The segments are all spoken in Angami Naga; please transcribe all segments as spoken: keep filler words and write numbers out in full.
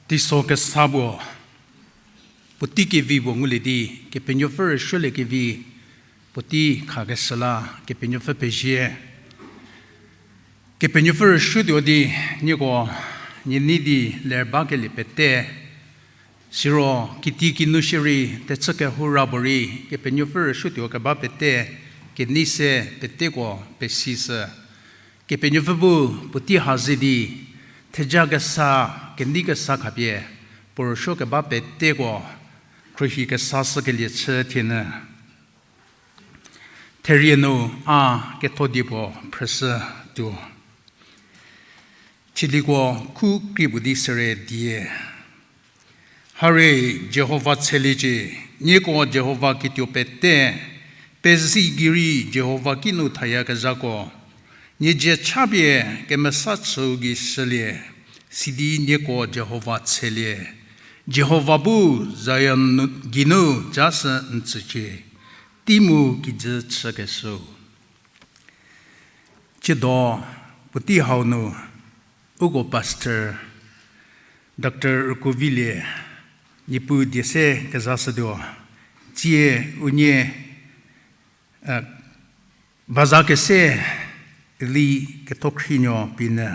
Teiso kesa puo, puotei kevi puo ngulie di, Kepenuopfü rüsuoliekevi, puotei khakeshü la, Kepenuopfü pezie. Kepenuopfü rüsuotuo di, nieko, nie nei di ler bakelie pete, siro kitiekinu shierei, techü kehou ra puo rei, Kepenuopfü rüsuotuo keba pete, kenei se peteko pesishü. Kepenuopfü bu puotei ha ze di, theja kesa, kenei kesa khapie, puo rüsuo keba peteko, khruohi kesa shükelie chü thienyü. Therie nu a kethodie puo phrüshütuo. Chiliko khu krie puo di sere die. Harie Jihova tsheliecie, nieko Jihova kituo pete, pezei gei rei Jihova kinu thayakezhako, nie dzie chapie kemesa chüu gei shülie, sidi nieko Jihova tshelie. Jihova bu Zion nu, geinu ja sü n tsücie, tei mu kijü chükeshüu. Tsiedo puotei hau nu uko pastor Doctor Rükuovilie, Niepuu die se kezashütuo, tsie unie, eh, baza kese li kethokhrinuo pie nyü.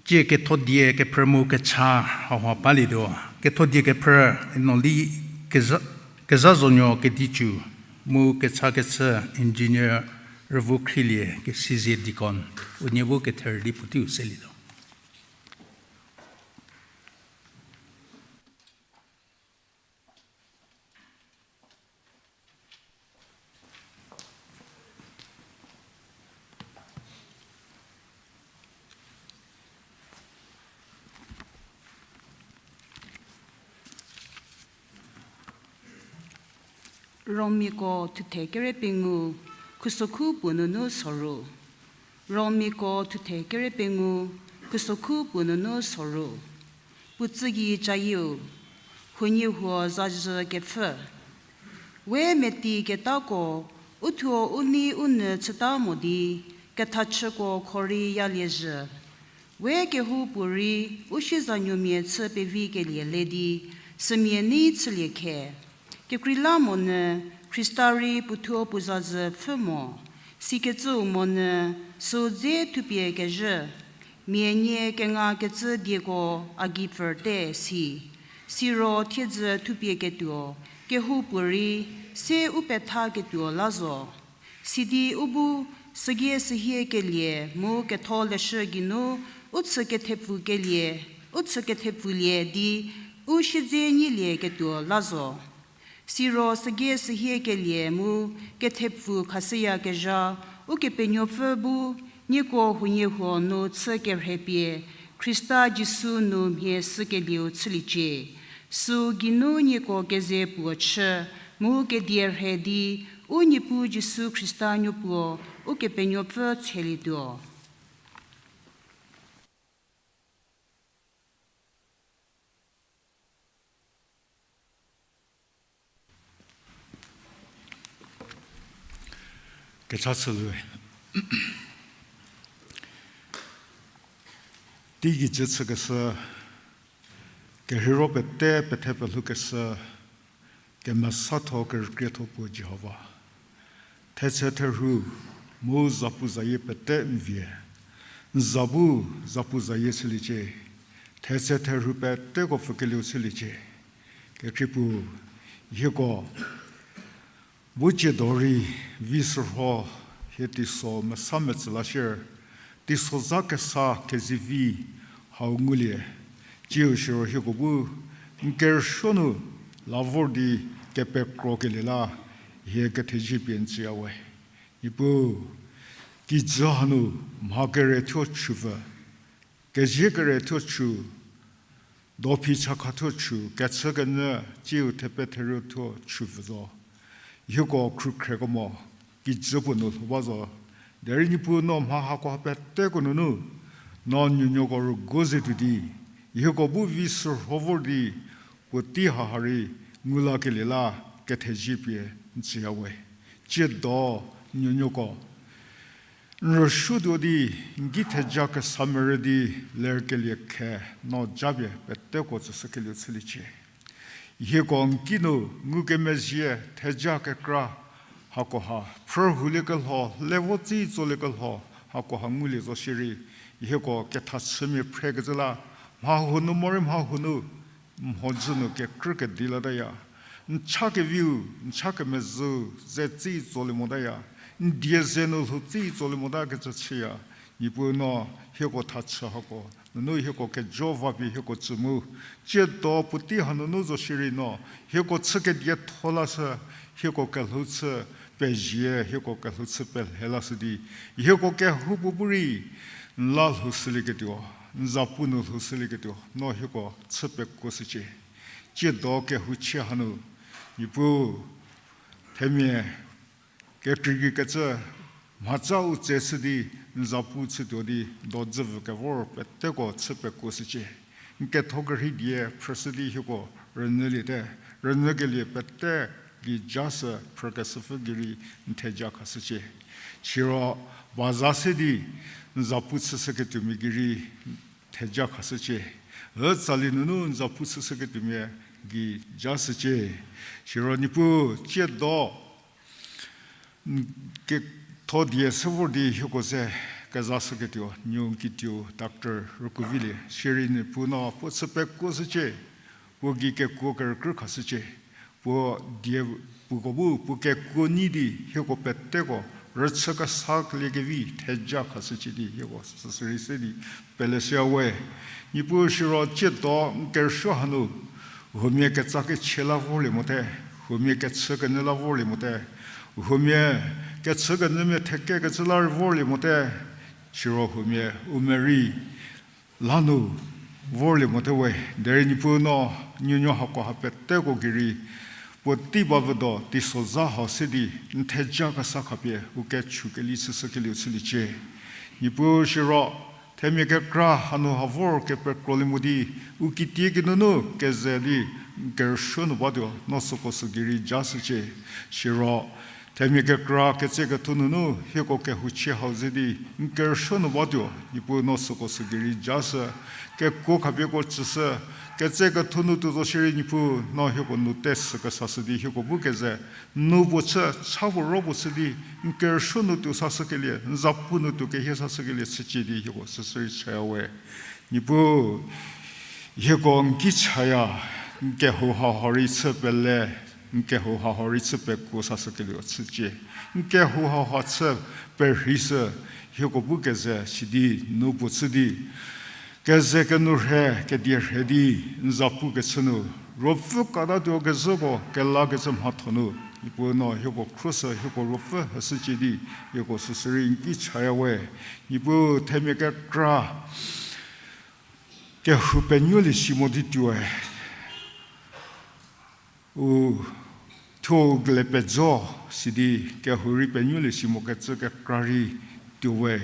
Tsie kethodie kephrü mu kecha hauha balietuo. Kethodie kephrü no li keza, keza zonuo kedicu mu kecha kechü engineer Rüvokhrielie Kesizie deacon, unie bu ketherü di puoteiu selietuo. Romiako thuthe kere pengou, khusokhu puo nunu soru. Romiako thuthe kere pengou, khusokhu puo nunu soru. Puo tsü gei cayieu, huoniehuo zazhü kepfü. We meti ketako, u thuo u nei u nyü chüta mo di, kethachüko khorei yaliezhü. We kehoupuorei u siezanuomia chü pevikelie le di, sümia nei chülie khe. Kekreilamonyü Khrista rei puothuo puo zazhü pfhü mo, sikecüu monyü süu dze thupie kezhü, mia nie kenga kecü dieko a gei pfürte si. Siro thiedzü thupie ketuo, kehoupuorei se u petha ketuo la zo. Sidi u bu sügie sühie kelie mu ketholeshü geinu u chü kethepfu kelie, u chü kethepfulie di u siedze nyilie ketuo la zo. Siro sügie sühie kelie mu kethepfu khashüyakezha Ukepenuopfü bu nieko huoniehuo nu chü kerhei pie Khrista Jisu nu mhie shükelieu chüliecie. Süu geinu nieko keze puo chü mu kedie rhei di u Niepuu Jisu Khrista nuopuo Ukepenuopfü tshelietuo. Kecha chülie. Teigei cü chükeshü, kerheiro pete pethe pelhoukeshü, kemesatho kerükrietho puo Jihova. Thetse therhu mu zapuzayie pete n vie, n za bu zapuzayie chüliecie, thetse therhu peteko pfükelieu chüliecie. Kekhrie puo, hieko bu tsiedo rei vi shürho hie teiso mesa metsü la shier, teisozha kesa kezivi hau ngulie, tsiu siro hieko bu n kerüsuo nu la vor di kepekrokelie la hie kethezie pie n tsüya we. Niepuu, kijü hanu mha kere thuo chüpfü, kezie kere thuo chü, dophi chakha thuo chü, kechükenyü tsiu thepe therie thuo chüpfü zo. Hieko khrükhrekemo kijü puo nu lhou ba zo. Derei Niepuu no mha hako peteko nunu, no nuonuoko rüguo ze tuo di, hieko bu vi shürho vor di, puotei haha rei ngu lakelie la kethezie pie n tsüya we. Tsiedo nuonuoko N rüsuotuo di, n ki theja kesa merü di, lerkelie khe, no japie peteko tsüshükelieu chüliecie. Hieko n ki nu ngukemezhie theja kekra hakoha phrühouliekelho, le vo tsitsoliekelho hakoha ngulie zo shierei, hieko kethachümia phrekecü la, mha huo nu morei mha huo nu, mhodzü nu kekrü kedi lataya. N cha keviu, n cha kemezhüu ze tsitsolie motaya. N die ze nu lhou tsitsolie motakecü chüya. Niepuu no hieko thachü hako nunu hieko kejo vapie hieko tsü mu, tsiedo puotei hanunu zo shierei no hieko chü kedietho lashü, hieko kelhou chü pezie, hieko kelhou chü pelhe lashü di, hieko kehoupuo bu rei n la lhoushülieketuo, n zapu nu lhoushülieketuo no hieko chü pekuoshücie. Tsiedo kehouchie hanu, Niepuu, themia kekreikrei kecü mhatsa u tse shü di, n zapu chütuo di, dodzüvü kevor peteko chü pekuoshücie. N ketho kerhei die phrüshü di hieko rünyüliete, rünyükelie pete gei ja sü phrükeshüpfü gei rei n theja khashücie. Siro ba za se di n zapu chüshüketuomia gei rei n theja khashücie. Ütsali nunu n zapu chüshüketuomia gei ja shücie. Siro Niepuu tsiedo n ketho die se vor di hieko ze kezashüketuo, n kituo Doctor Rükuovilie shierei Niepuu no puo chü pekuoshücie, puo gei kekuo kerükrü khashücie, puo die puko bu puo kekuo nyi di hieko peteko rüchü kesakeliekevi theja khashücie di hieko süsürei se di pele shüya we. Niepuu siro tsiedo n kerüsuo hanu, huomia ketsa kechie la vorlie mote, huomia kechü kenyü la vorlie mote, huomia kechü kenyümia thekekecü la rei vorlie mote, siro huomia u merei la nu vorlie mote we. Derei Niepuu no nuonuo hakoha peteko gei rei puotei ba vüdo teisozha hau se di n theja kesa khapie u kechu keli chüshükelieu chüliecie. Niepuu siro themia kekra hanu ha vor kepekrolie mo di, u kitiekinunu keze di n kerüsuo nu batuo no süko sü gei rei ja shücie. Siro themia kekra ketseketho nunu hieko kehouchie hau ze di n kerüsuo nu batuo, Niepuu no süko sü gei rei ja shü, kekuo khapieko tsüshü, ketseketho nu tuo zo shierei Niepuu no hieko nu tesü kesashü di hieko bu keze n nou puo chü, cha puo ro puo chü di n kerüsuo nu tuo sashükelie, n zapu nu tuo kehie sashükelie chücie di hieko süsürei chaya we. Niepuu, hieko n ki chaya, n kehou hauha rei chü pele, n kehou hauha rei chü pekuo sashükelieu chücie. N kehou hauha chü perhei shü, hieko bu keze sidi n nou puo chü di keze kenu rhe, kedie rhe di n zapu kechü nu, ruopfü katatuo kezhüko kelakecü mhatho nu, Niepuu no hieko khruoshü, hieko ruopfü heshücie di hieko süsürei n ki chaya we. Niepuu themia kekra kehou penuolie si mo di tuoe, u thuo u gele pejo sidi kehou rei penuolie si mokecü kekra rei tuowe,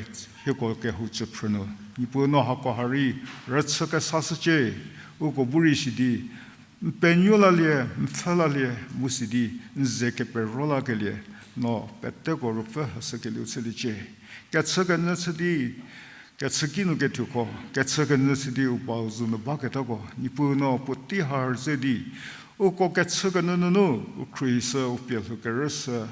hieko kehou tsüphrü nu. Niepuu no hakoha rei rüchü kesashücie, uko bu rei sidi n penuo lalie, n pfhü lalie mu sidi n ze kepero lakelie, no peteko ruopfü heshükelieu chüliecie. Kechükenyü chü di, kechüki nu kethuoko kechükenyü chü di u bau zunu baketako Niepuu no puotei ha rüze di, uko kechükenyü nunu u khruohishü, u pie lhou kerüshü,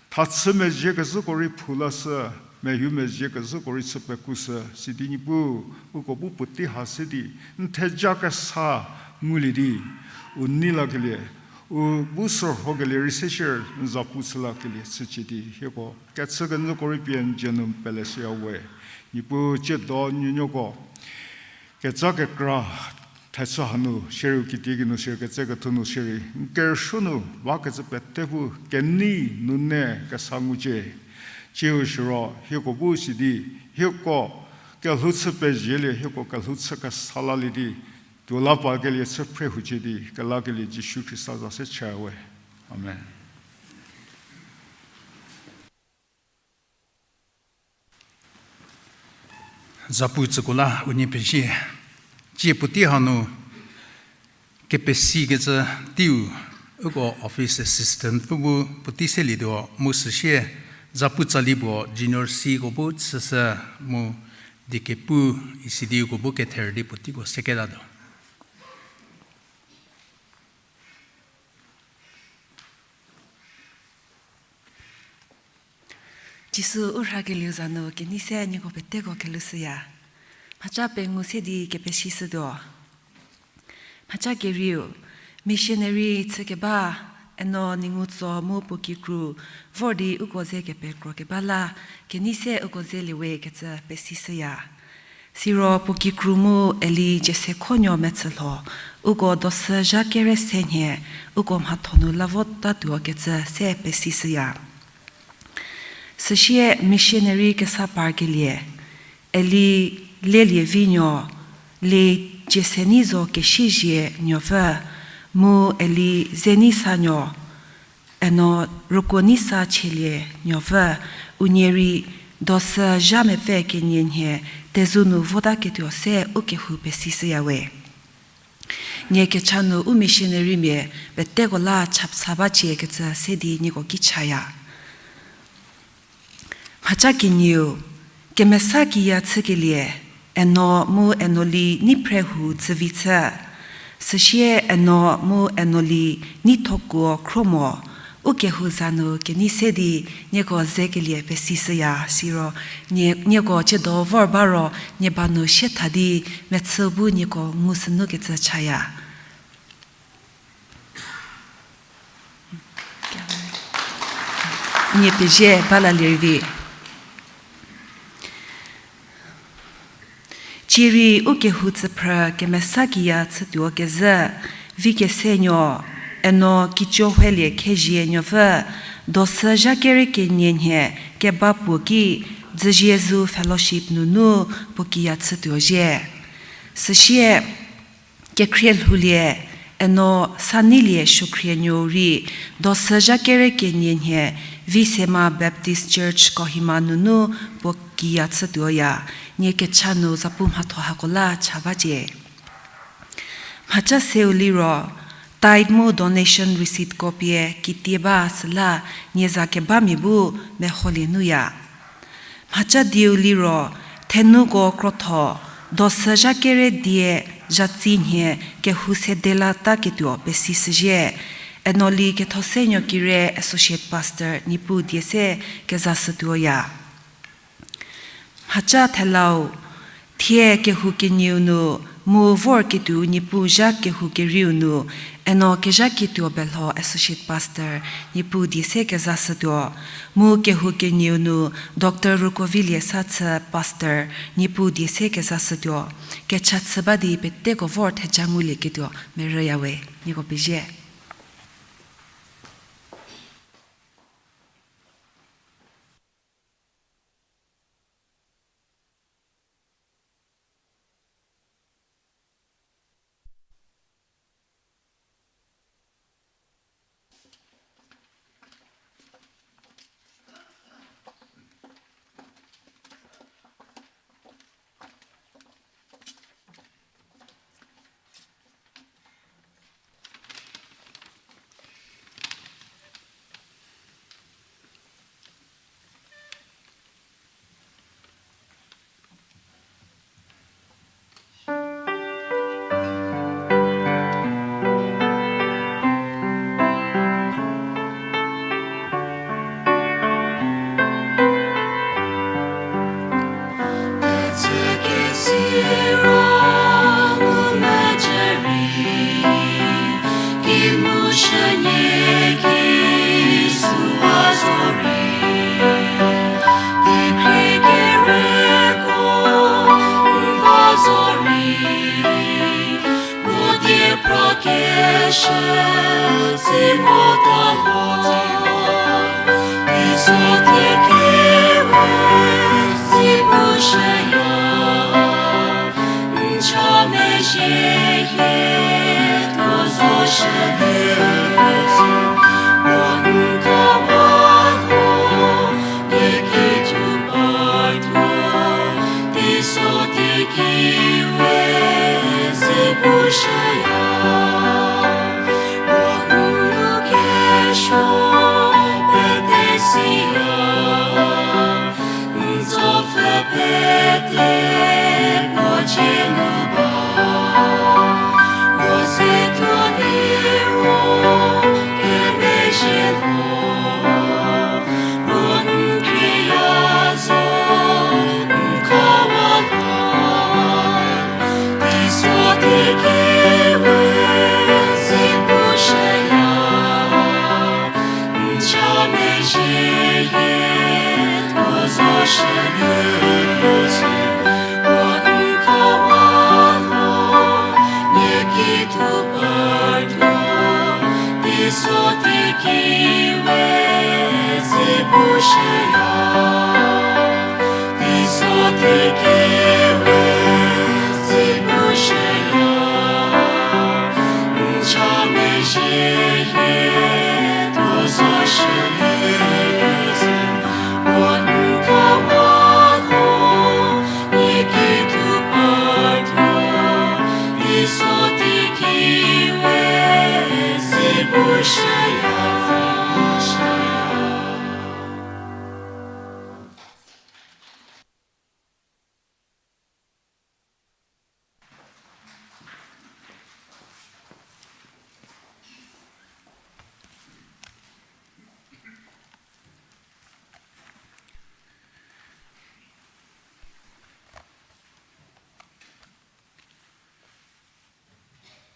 thachü mezhie kezhüko rei phou lashü, mehou mezhie kezhüko rei chü pekushü sidi Niepuu, uko bu puotei ha se di n theja kesa ngulie di u nei lakelie, u bu sürhokelie rei se shie n zapu chü lakelie chücie di hieko kechükenyüko rei pie n dzie nu pele shüya we. Niepuu tsiedo nuonuoko ketsa kekra thechü hanu shierei u kitiekinunu shierei ketseketho nu shierei n kerüsuo nu bakecü pete bu kenei nunu kesa ngucie. Tsiu siro hieko bu sidi, hieko kelhou chü pezielie, hieko kelhou chü kesa lalie di tuo la pakelie chü phre hucie di kelakelie Jisu Khrista za se chaya we. Amen. Zapu tsüko la unie pezie. Tsie puotei hanu kepesikecü teiu, uko office assistant pfü bu puotei selietuo mu süsie Zapu tsali puo junior C ko bu chüshü mu diekepu E C D ko bu kether di puotei ko seketatuo. Jisu u rhakelieu za nu kenei se nieko peteko kelhoushüya. Mhaca pengou se di kepesishütuo. Mhaca kerieu, missionary chükeba, eno Ningutso mu puo kikru vor di uko ze kepekrokeba la, kenei se uko zeliewe kecü pesishüya. Siro puo kikru mu Eli Jesekhonuo Metsülho, uko dosü zha kere se nhie, uko mhatho nu la votatuo kecü se pesishüya. Süsie missionary kesa parkelie, Eli Lelievinuo, Eli Jeseneizo Kesizhie nuopfü, mu Eli Zeneisanuo, eno Rükuoneisa Chielie nuopfü, unie rei dosü zha mepfü kenie nhie tezou nu votaketuo se u kehou pesishüyawe. Nie kecha nu u missionarymia peteko la chapsa bacie kecü se di nieko ki chaya. Mhaca kenieu, kemesa kiya chükelie, eno mu eno li nei phre hu tsüvi chü. Süsie eno mu eno li nei thokuo khro mo, u kehou za nu kenei se di nieko zekelie pesishüya siro, nie, nieko ciedo vor ba ro nie ba nu sie tha di mechü bu nieko ngu sünu kecü chaya. Nie pezie balalie rei vi. Cierei u kehou tsüphrü kemesa kiya chütuo kezhü, Vikesenuo, eno Kicohuelie Khezhie nuopfü, dosü zha kere kenie nhie keba puo ki, Dzüzie Zu Fellowship nunu puo kiya chütuo zhie. Süsie, Kekhrie Lhoulie, eno Saneilie Suokhrie nuou rei, dosü zha kere kenie nhie, Visema Baptist Church Kohima nunu puo kiya chütuoya, nie kecha nu zapu mhatho hako la cha bacie. Mhaca seu liro, tithe mu donation receipt ko pie kitie ba süla nie za kebamia bu meholie nuya. Mhaca dieu liro, thenuko krotho, dosü zha kere die zhatsi nhie kehou sede la taketuo pesishüzhie, eno li Kethosenuo Kire Associate Pastor Niepuu die se kezashütuoya. Mhaca thelau, thie kehou kenieu nu, mu vorketuo Niepuu zha kehou kerieu nu, eno kezhaketuo Belho Associate Pastor Niepuu die se kezashütuo, mu kehou kenieu nu, Doctor Rukovilie Sathü Pastor Niepuu die se kezashütuo, kecha chü ba di peteko vor theja ngulieketuo merüyawe, nieko pezie.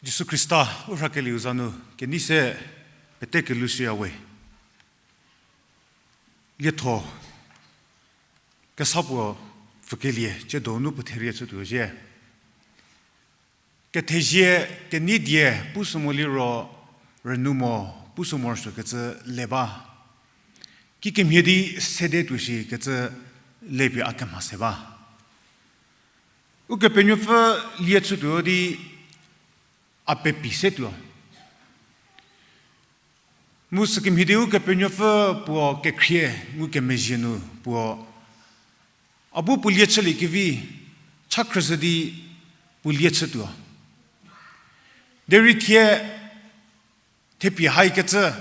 Jisu Khrista u rhakelieu za nu kenei se pete kelhou shüya we. Lietho kesa puo pfükelie, tsiedo nu puo therie chütuo zhie. Kethezie, kenei die, pushü mo liro, rünou mo, pushü morosuokecü le ba. Kikemhie di sede tuo shikecü le pie a kemhase ba. Ukepenuopfü lie chütuo di a pepi se tuo. Mu sükemhie di Ukepenuopfü puo kekhrie ngukemezhie nu puo a bu puo lie chüliekevi cha khrüshü di puo lie chütuo. Derei thie thepie haikecü,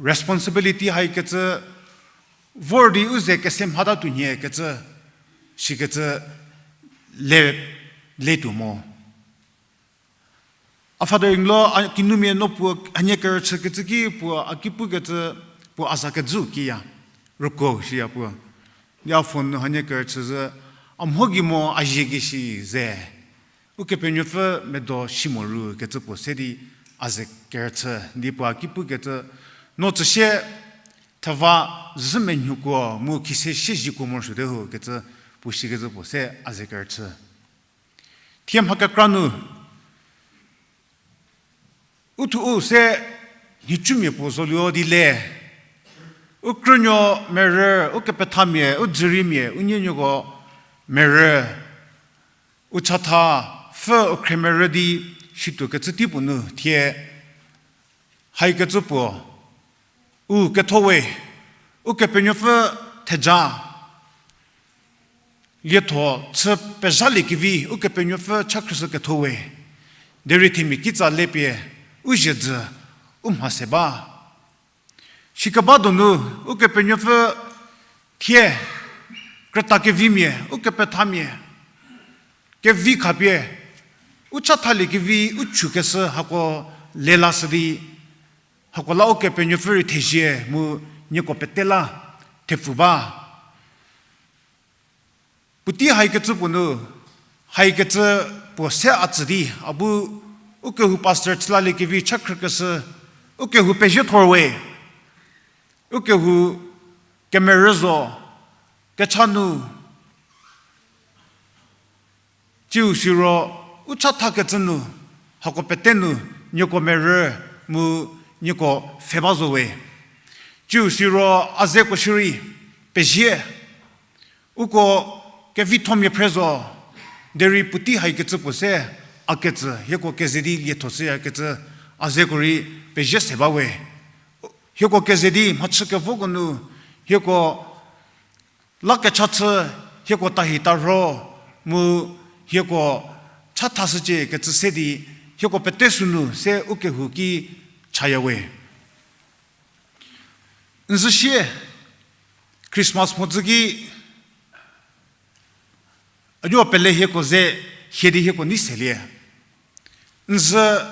responsibility haikecü, vor di u ze kese mhatatuo nhiekecü, shikecü le, le tuo mo. A father-in-law a kinumia no puo hanie kerüchükecü ki puo a ki pukecü, puo a za kejü kiya, rüko shiya puo. Di a phone nu hanie kerüchü zhü, a mho gei mo a zie gei shi ze. Ukepenuopfü medo si mo ru kecü puo se di a ze kerüchü, di puo a ki pukecü, no tsüsie theva zhü menuokuo mu khise sie ziekuo morosuote ho kecü puo shikecü puo se a ze kerüchü. Thie mha kekra nu u thuo u se nhicumia puo zoluo di le. U krünuo merü, u kepethamia, u dzüriemia, u nienuoko merü, u chatha, pfü u khremerü di situo kecü tei puo nu thie haikecü puo u ketho we, Ukepenuopfü theja lietho chü pezhaliekevi Ukepenuopfü cha khrüshü ketho we. Derei themia kitsa le pie u zhie dzü u mhase ba. Sikeba donu Ukepenuopfü thie krüta kevimia, u kepethamia, kevi khapie, u chathaliekevi u chükeshü hako le lashü di, hako la Ukepenuopfü rei thezie mu nieko pete la thepfu ba. Puotei haikecü puo nu, haikecü puo se a tsü di, a bu ukehou pastor chülaliekevi cha khrükeshü, ukehou pezie thor we, ukehou kemerü zo, kecha nu, tsiu siro u chathakecü nu, hako pete nu, nieko merü mu nieko pfhe ba zo we. Tsiu siro a zeko shierei pezie, uko kevithomia phre zo, derei puotei haikecü puo se a ketsü, hieko keze di lietho shüyakecü a zeko rei pezie se ba we. Hieko keze di mhachü kevoko nu, hieko la kecha chü, hieko tahi tarho, mu hieko chathashücie kecü se di, hieko pete sünu se ukehou ki chaya we. N zhü sie, Christmas mhodzü ki, a nuo pele hieko ze hie di hieko nei selie. N zhü,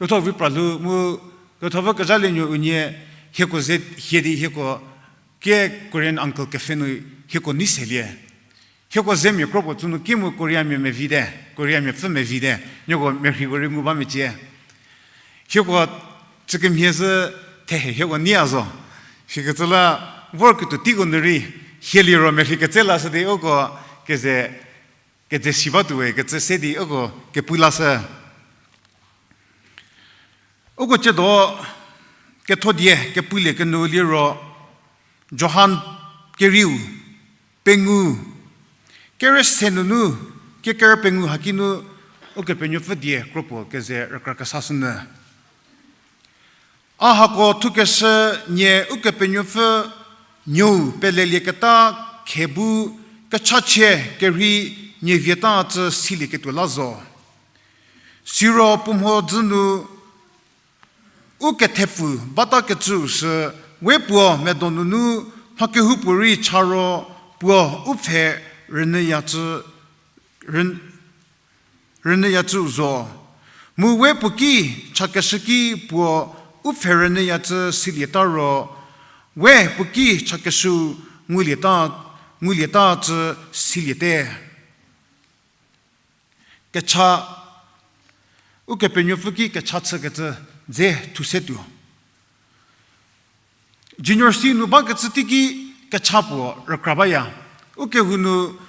Rüthovi Pralhou mu Rüthovi Kezhalienuo unie hieko ze hie di hieko kie Korean uncle kepfhe nu hieko nei selie. Hieko zemia kro puo tsünu ki mu Koreamia mevite, Koreamia pfü mevite, nieko merheiko rei ngu ba mecie. Hieko chükemhie zhü thehe hieko nei a zo. Sikecü la vorketuo teiko nu rei hie liro merhei ketse lashü di uko keze, keze si batuo we kecü se di uko kepu lashü. Uko tsiedo Kethodie kepulie kenu liro, Johan kerieu, pengou, kere se nunu, kekere pengou haki nu, Ukepenuopfü die kropuo keze rükra kesashünyü. A hako thukeshü nie Ukepenuopfü nuou pelelieketa khe bu kechachie kerhei nie vieta cü silieketuo la zo. Siro puo mhodzü nu u kethepfu batakecüu sü, we puo medo nunu mha kehoupuorei cha ro puo u pfhe rünyüya cü, rün-, rünyüya cüu zo. Mu we puo ki chakeshü ki puo u pfhe rünyüya cü silieta ro, we puo ki chakeshüu ngulieta, ngulieta cü siliete. Kecha, Ukepenuopfü ki kecha chükecü dze thu se tuo. Junior C nu bakecü teiki kecha puo rükra baya. Ukehou nu,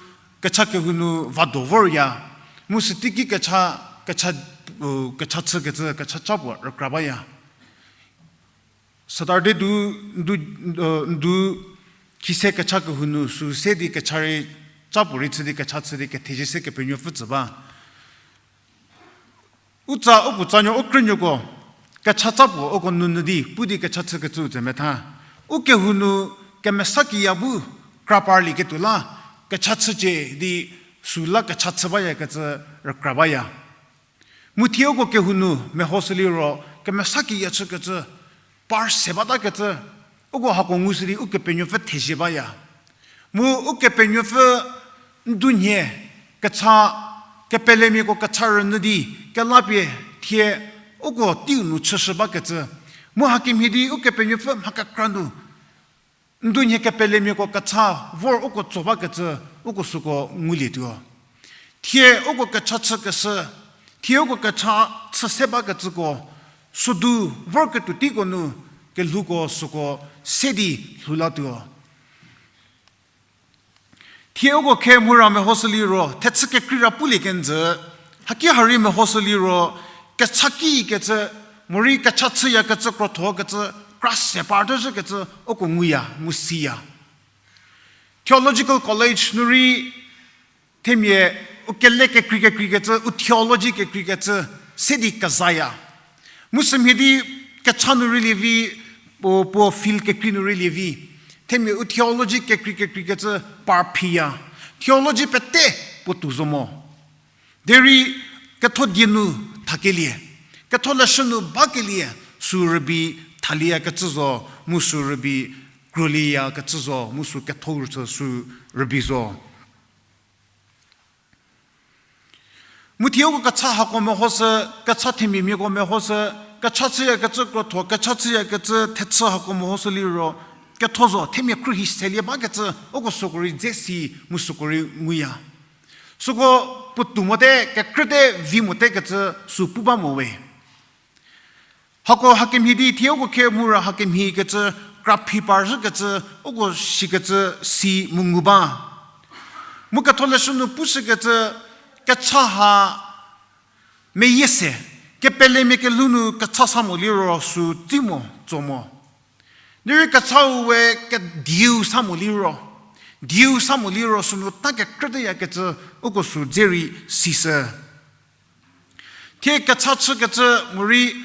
kecha kehou nu vado vorya. Mu sü teiki kecha, kecha, u, kecha chükecü kecha cha puo rükra baya. Saturday du, ndu, ndu, khise kecha kehou nu sü se di kecha rei, cha puo rei chü di kecha chü di kethezie se Kepenuopfü tsü ba. U tsa, u puo tsanuo, u krünuoko, kecha cha puo uko nunyü di pu di kecha chükecüu tse metha. Ukehou nu kemesa kiya bu kra parlieketuo la, kecha chücie di sü la kecha chü bayakecü rükra baya. Mu thie uko kehou nu mehoshü liro, kemesa kiya chükecü, par se batakecü, uko hako ngushü di Ukepenuopfü thezie baya. Mu Ukepenuopfü ndunhie kecha, kepelemiako kecha rünyü di, kelapie thie uko teiu nu chüshü bakecü. Mu hakemhie di Ukepenuopfü mha kekra nu ndunhie kepelemiako kecha vor uko tso bakecü, uko süko ngulietuo. Thie uko kecha chükeshü, thie uko kecha chü se bakecüko, sodu vorketuo teiko nu kelhouko süko se di lhoulatuo. Thie uko khe mura mehoshü liro, thechü kekreira pulie kenjü, haki ha rei mehoshü liro, kecha kikecü, morei kecha chüyakecü krotho kecü, kra se par tezhükecü, uko nguya, mu siya. Theological College nu rei, themia u kele kekrei kekreikecü, u theology kekreikecü, se di kezaya. Mu sümhie di kecha nu rei lievi, puo, puo field kekrei nu rei lievi. Themia u theology kekrei kekreikecü par phiya. Theology pete puo tou zo mo. Derei ketho die nu thakelie, ketholeshü nu bakelie, sü rübei thalieyakecü zo, mu sü rübei krolieyakecü zo, mu sü ketho rüchü sü rübei zo. Mu thie uko kecha hako mehoshü, kecha themiamiako mehoshü, kecha chüyakecü krotho, kecha chüyakecü thechü hako mehoshü liro, ketho zo, themia khruohi selie bakecü, uko süko rei dze si mu süko rei nguya. Süko puotou mote, kekrüte, vi mote kecü sü pu ba mo we. Hako hakemhie di thie uko khe mura hakemhie kecü, kraphi parzhükecü, uko shikecü si mu ngu ba. Mu ketholeshü nu pushükecü, kecha ha meyie se, kepelemia kelhou nu kecha sa mo liro sü tsi mo, tso mo. Derei kechau we kediu sa mo liro, diu sa mo liro sünu ta kekrüteyakecü uko sü dze rei sishü. Thie kecha chükecü morei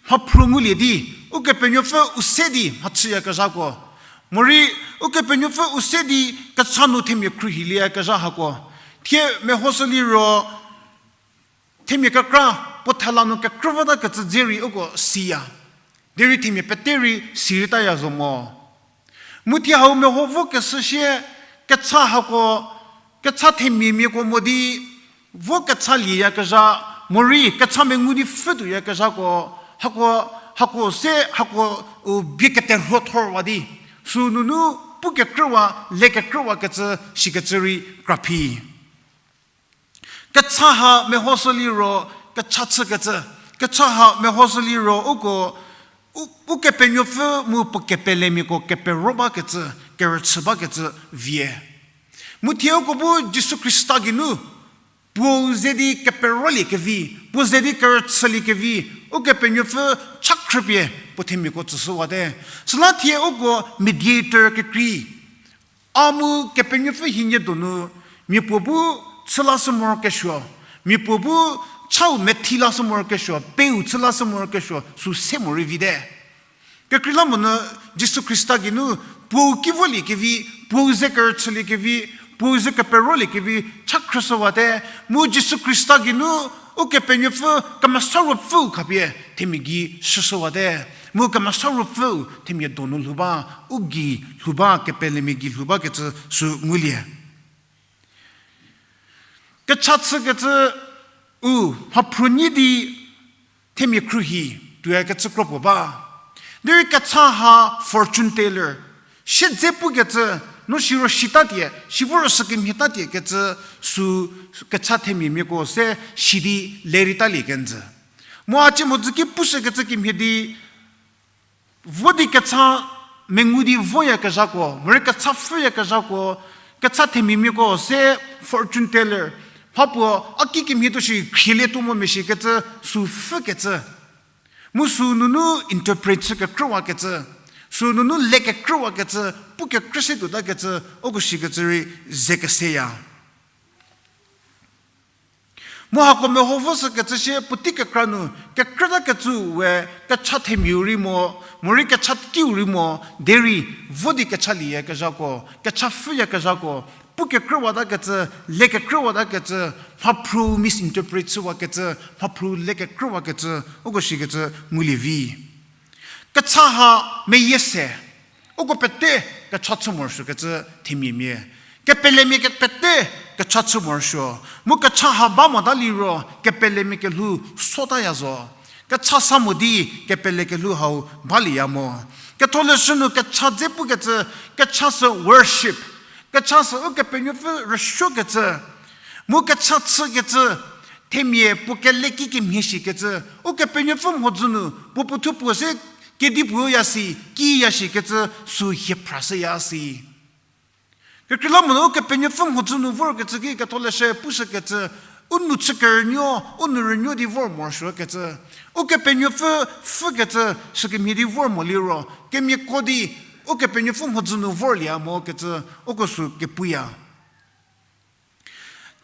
mhaphru ngulie di, Ukepenuopfü u se di mhachüyakezhako, morei Ukepenuopfü u se di kecha nu themia khruohilieyakezha hako, thie mehoshü liro, themia kekra puo thela nu kekrü votakecü dze rei uko siya. Derei themia pete rei sireitaya zo mo. Mu thie hau meho vokeshü sie, kecha hako, kecha themiamiako mo di, vo kecha lieyakezha, morei kecha mengu di pfhütuoyakezhako, hako, hako se, hako, u, bie keterhuo thorwa di, sünunu pu kekrüwa, le kekrüwakecü shikecü rei kraphi. Kecha ha mehoshü liro, kecha chükecü, kecha ha mehoshü liro uko, u, Ukepenuopfü mu puo kepelemiako kepero bakecü, kerüchü bakecü vie. Mu thie uko bu Jisu Khrista geinu, puo ze di keperoliekevi, puo ze di kerüchüliekevi, Ukepenuopfü cha khrüpie puo themiako tsüshüwate. Süla thie uko mediator kekrei, a mu Kepenuopfü hienie donu, mia puo bu chü lashü morokesuo, mia puo bu chau methi lashü morokesuo, peu chü lashü morokesuo, sü se morei vite. Kekreilamonyü Jisu Khrista geinu puou ki voliekevi, puou ze kerüchüliekevi, puou ze keperoliekevi cha khrüshüwate, mu Jisu Khrista geinu Ukepenuopfü Kemesa Ruopfüu khapie themia gei shüshüwate, mu Kemesa Ruopfüu themia donu lhou ba, u gei lhou ba, kepelemia gei lhou bakecü sü ngulie. Kecha chükecü u mhaphru nyi di themia khruohi tuoya kecü kro puo ba. Derei kecha ha fortune teller, siedze pukecü, no siro sitatie, sivoro sükemhie tatie kecü sü kecha themiamiako se si di lerei talie kenjü. Mu a cie mhodzü ki pushükecü kemhie di, vo di kecha mengu di voyakezhako, morei kecha pfhüyakezhako, kecha themiamiako se fortune teller, mhapuo a kikemhie tuo shi khrielietuo mo mia shikecü sü pfhükecü. Mu sü nunu interpret chükekrüwakecü, sü nunu lekekrüwakecü, pukekrü se tuotakecü, uko shikecü rei ze keseya. Mu hako meho voshükecü shie puotei kekra nu, kekrütakecü we kecha themiau rei mo, morei kecha kiu rei mo, derei vo di kechalieyakezhako, kecha pfhüyakezhako, pukekrüwatakecü, lekekrüwatakecü, mhaphru misinterpret chüwakecü, mhaphru lekekrüwakecü, uko shikecü ngulie vi. Kecha ha meyie se, uko pete kecha chü morosuokecü themiamia. Kepelemia ke pete kecha chü morosuo. Mu kecha ha ba mota liro kepelemia kelhou sotaya zo. Kecha sa mo di kepele kelhou hau balieya mo. Ketholeshü nu kecha dze pukecü, kecha sü worship. Kecha sü Ukepenuopfü rüsuokecü. Mu kecha chükecü, themia puo kele kikemhie shikecü, Ukepenuopfü mhodzü nu puo puothuo puo se kedipuo ya si, kiya shikecü sü hie phrashüya si. Kekreilamonyü Ukepenuopfü mhodzü nu vorkecü ki Ketholeshü pushükecü, u nou chü kerünuo, u nou rünuo di vor morosuokecü. Ukepenuopfü pfhükecü sükemhie di vor mo liro, kemiako di Ukepenuopfü mhodzü nu vorlieya mokecü, uko sü kepuya.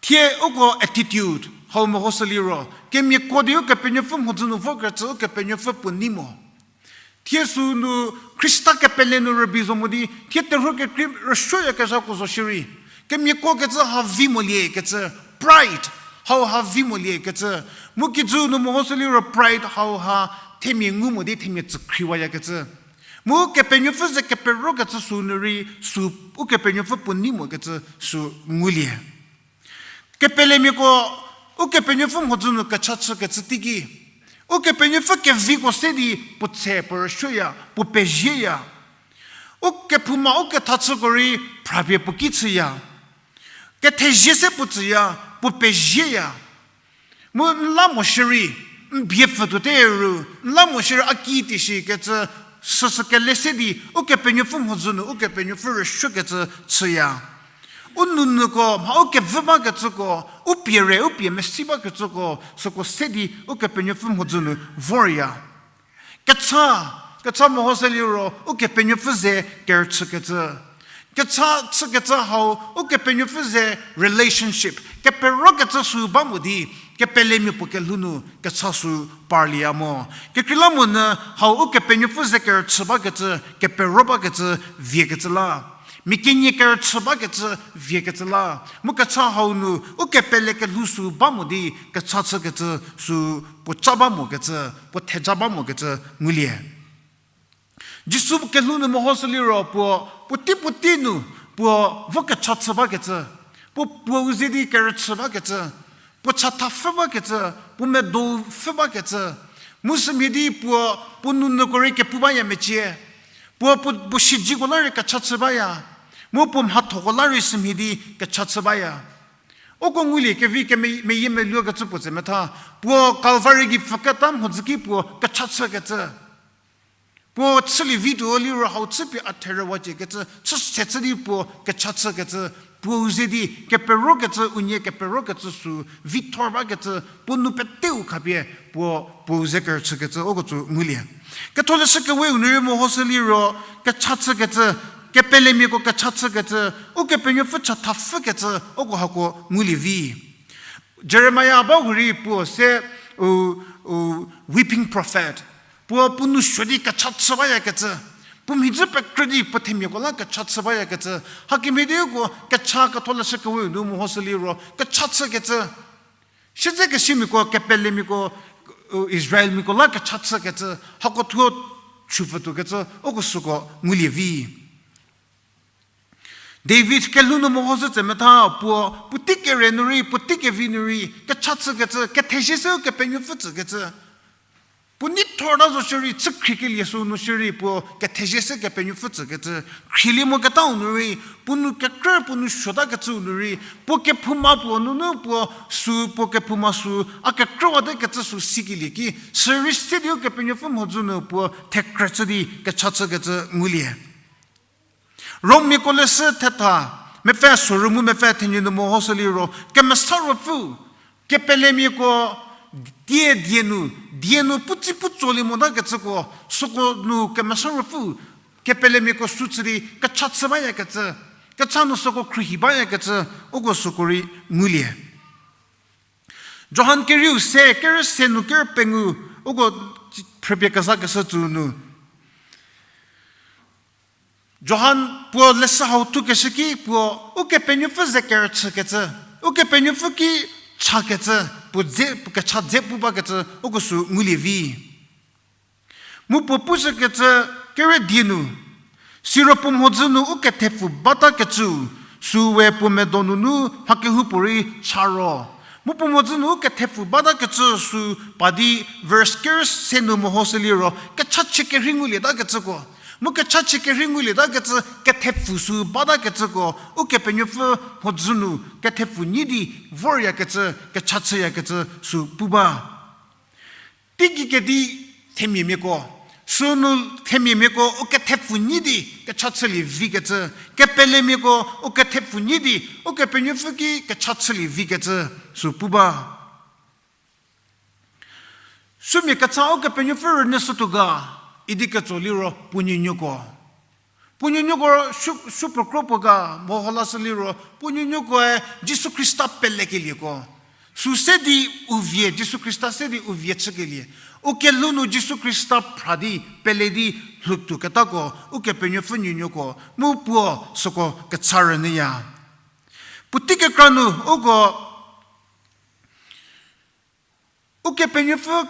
Thie uko attitude hau mehoshü liro, kemiako di Ukepenuopfü mhodzü nu vorkecü Ukepenuopfü puo nei mo. Thie sünu Khrista kepele nu rübei zo mo di, thie terhuo kekrei rüsuoyakezhako zo shierei, kemiakokecü ha vi moliekecü, pride hau ha vi moliekecü. Mu kijü nu mehoshü liro pride hau ha themia ngu mo di themia tsükhriwayakecü. Mu Kepenuopfü ze keperokecü sünu rei sü Ukepenuopfü puo nei mokecü sü ngulie. Kepelemiako Ukepenuopfü mhodzü nu kecha chükecü teiki, Ukepenuopfü keviko se di puo tse puo rüsuoya, puo pezieya. U kephouma u kethachüko rei phrapie puo ki chüya. Kethezie se puo tsüya, puo pezieya. Mu n la mo shierei, n bie pfhütuote ru, n la mo shierei a ki tei shikecü, süsü kele se di Ukepenuopfü mhodzü nu Ukepenuopfü rüsuokecü chüya. U nounyüko mha u kevü bakecüko, u pie re u pie mesi bakecüko süko se di Ukepenuopfü mhodzü nu vorya. Kecha, kecha mehoshü liro Ukepenuopfü ze kerüchükecü. Kecha chükecü hau Ukepenuopfü ze relationship keperokecü sü ba mo di, kepelemia puo kelhou nu kecha sü parlieya mo. Kekreilamonyü hau Ukepenuopfü ze kerüchü bakecü, kepero bakecü, viekecü la. Mia kenie kerüchü bakecü, viekecü la. Mu kecha hau nu ukepele kelhou sü ba mo di kecha chükecü sü puo ca ba mokecü, puo theja ba mokecü ngulie. Jisu kelhou nu mehoshü liro puo, puotei puotei nu puo vo kecha chü bakecü, puo puou ze di kerüchü bakecü, puo chatha pfhü bakecü, puo medo pfhü bakecü, mu sümhie di puo, puo nounyüko rei kepu baya mecie, puo, puo, puo shijiko la rei kecha chü baya, mu puo mhathoko la rei sümhie di kecha chü baya. Uko ngulie kevi kemeyie meluokecü puo tse metha, puo Calvary gei pfüketa mhodzü ki puo kecha chükecü. Puo chülie vi tuo liro hau chüpie a therüwaciekecü, chü se chü di puo kecha chükecü, puou ze di keperokecü, unie keperokecü sü, vithor bakecü, puo nou peteu khapie, puo, puou ze kerüchükecü, uko tsü ngulie. Ketholeshü Keweu nu rei mehoshü liro, kecha chükecü, kepelemiako kecha chükecü, Ukepenuopfü chatha pfhükecü, uko hako ngulie vi. Jeremia ba hurei puo se, u, u, weeping prophet. Puo puo nou suo di kecha chü bayakecü. Puo mhidzü pekrü di puo themiako la kecha chü bayakecü. Hakemhie di uko kecha Ketholeshü Keweu nu mehoshü liro, kecha chükecü. Siedzekesimiako, kepelemiako, u, Israelmiako la kecha chükecü. Hako thuo chüpfütuokecü, uko süko ngulie vi. David kelhou nu mehoshü tse metha puo, puotei kere nu rei, puotei kevi nu rei, kecha chükecü, kethezie se Ukepenuopfü tsükecü. Puo neithor ta zo shierei, chü khriekelieu sü nu shierei, puo kethezie se Kepenuopfü tsükecü. Khrielie moketau nu rei, puo nou kekrü, puo nou suotakecüu nu rei, puo kephouma puo nunu puo sü, puo kephouma sü, a kekrüwate kecü sü sikelie ki, sürei se di Ukepenuopfü mhodzü nu puo thekrü chü di kecha chükecü ngulie. Rommiako leshü thetha, mepfü sorü mu mepfü thenie nu mehoshü liro, Kemesa Ruopfü, kepelemiako, die die nu, die nu puotsi puotsolie motakecüko, süko nu Kemesa Ruopfü, kepelemiako sü chü di kecha chü bayakecü, kecha nu süko khruohi bayakecü, uko süko rei ngulie. Johan kerieu se, kerü se nu kerü pengou, uko phrüpie kezakeshü tsü nu. Johan puo leshü hau thukeshü ki puo, Ukepenuopfü ze kerüchükecü, Ukepenuopfü ki chakecü, puo dze, puo kecha dze pu bakecü, uko sü ngulie vi. Mu puo pushükecü kerü die nu, siro puo mhodzü nu ukethepfu batakecüu, süu we puo medo nunu mha kehoupuorei cha ro. Mu puo mhodzü nu ukethepfu batakecü sü pa di verse kerü se nu mehoshü liro, kechachie kerhei ngulietakecüko. Mu kechachie kerhei ngulietakecü, kethepfu sü batakecüko, Ukepenuopfü mhodzü nu kethepfu nyi di voryakecü, kecha chüyakecü sü pu ba. Teigei kedi themiamiako, sünu themiamiako ukethepfu nyi di kecha chülie vikecü, kepelemiako ukethepfu nyi di Ukepenuopfü ki kecha chülie vikecü sü pu ba. Sümia kecha Ukepenuopfü rünyüshütuo ga, idi ketso liro puo nuonuoko. Puo nuonuoko sü, sü puo kro puo ga, meho lashü liro, puo nuonuokoe Jisu Khrista pelekelieko. Sü se di u vie, Jisu Khrista se di u vie chükelie. U kelhou nu Jisu Khrista phra di, pele di, lhoutuoketako, Ukepenuopfü nuonuoko, mu puo süko kecha rünyüya. Puotei kekra nu, uko Ukepenuopfü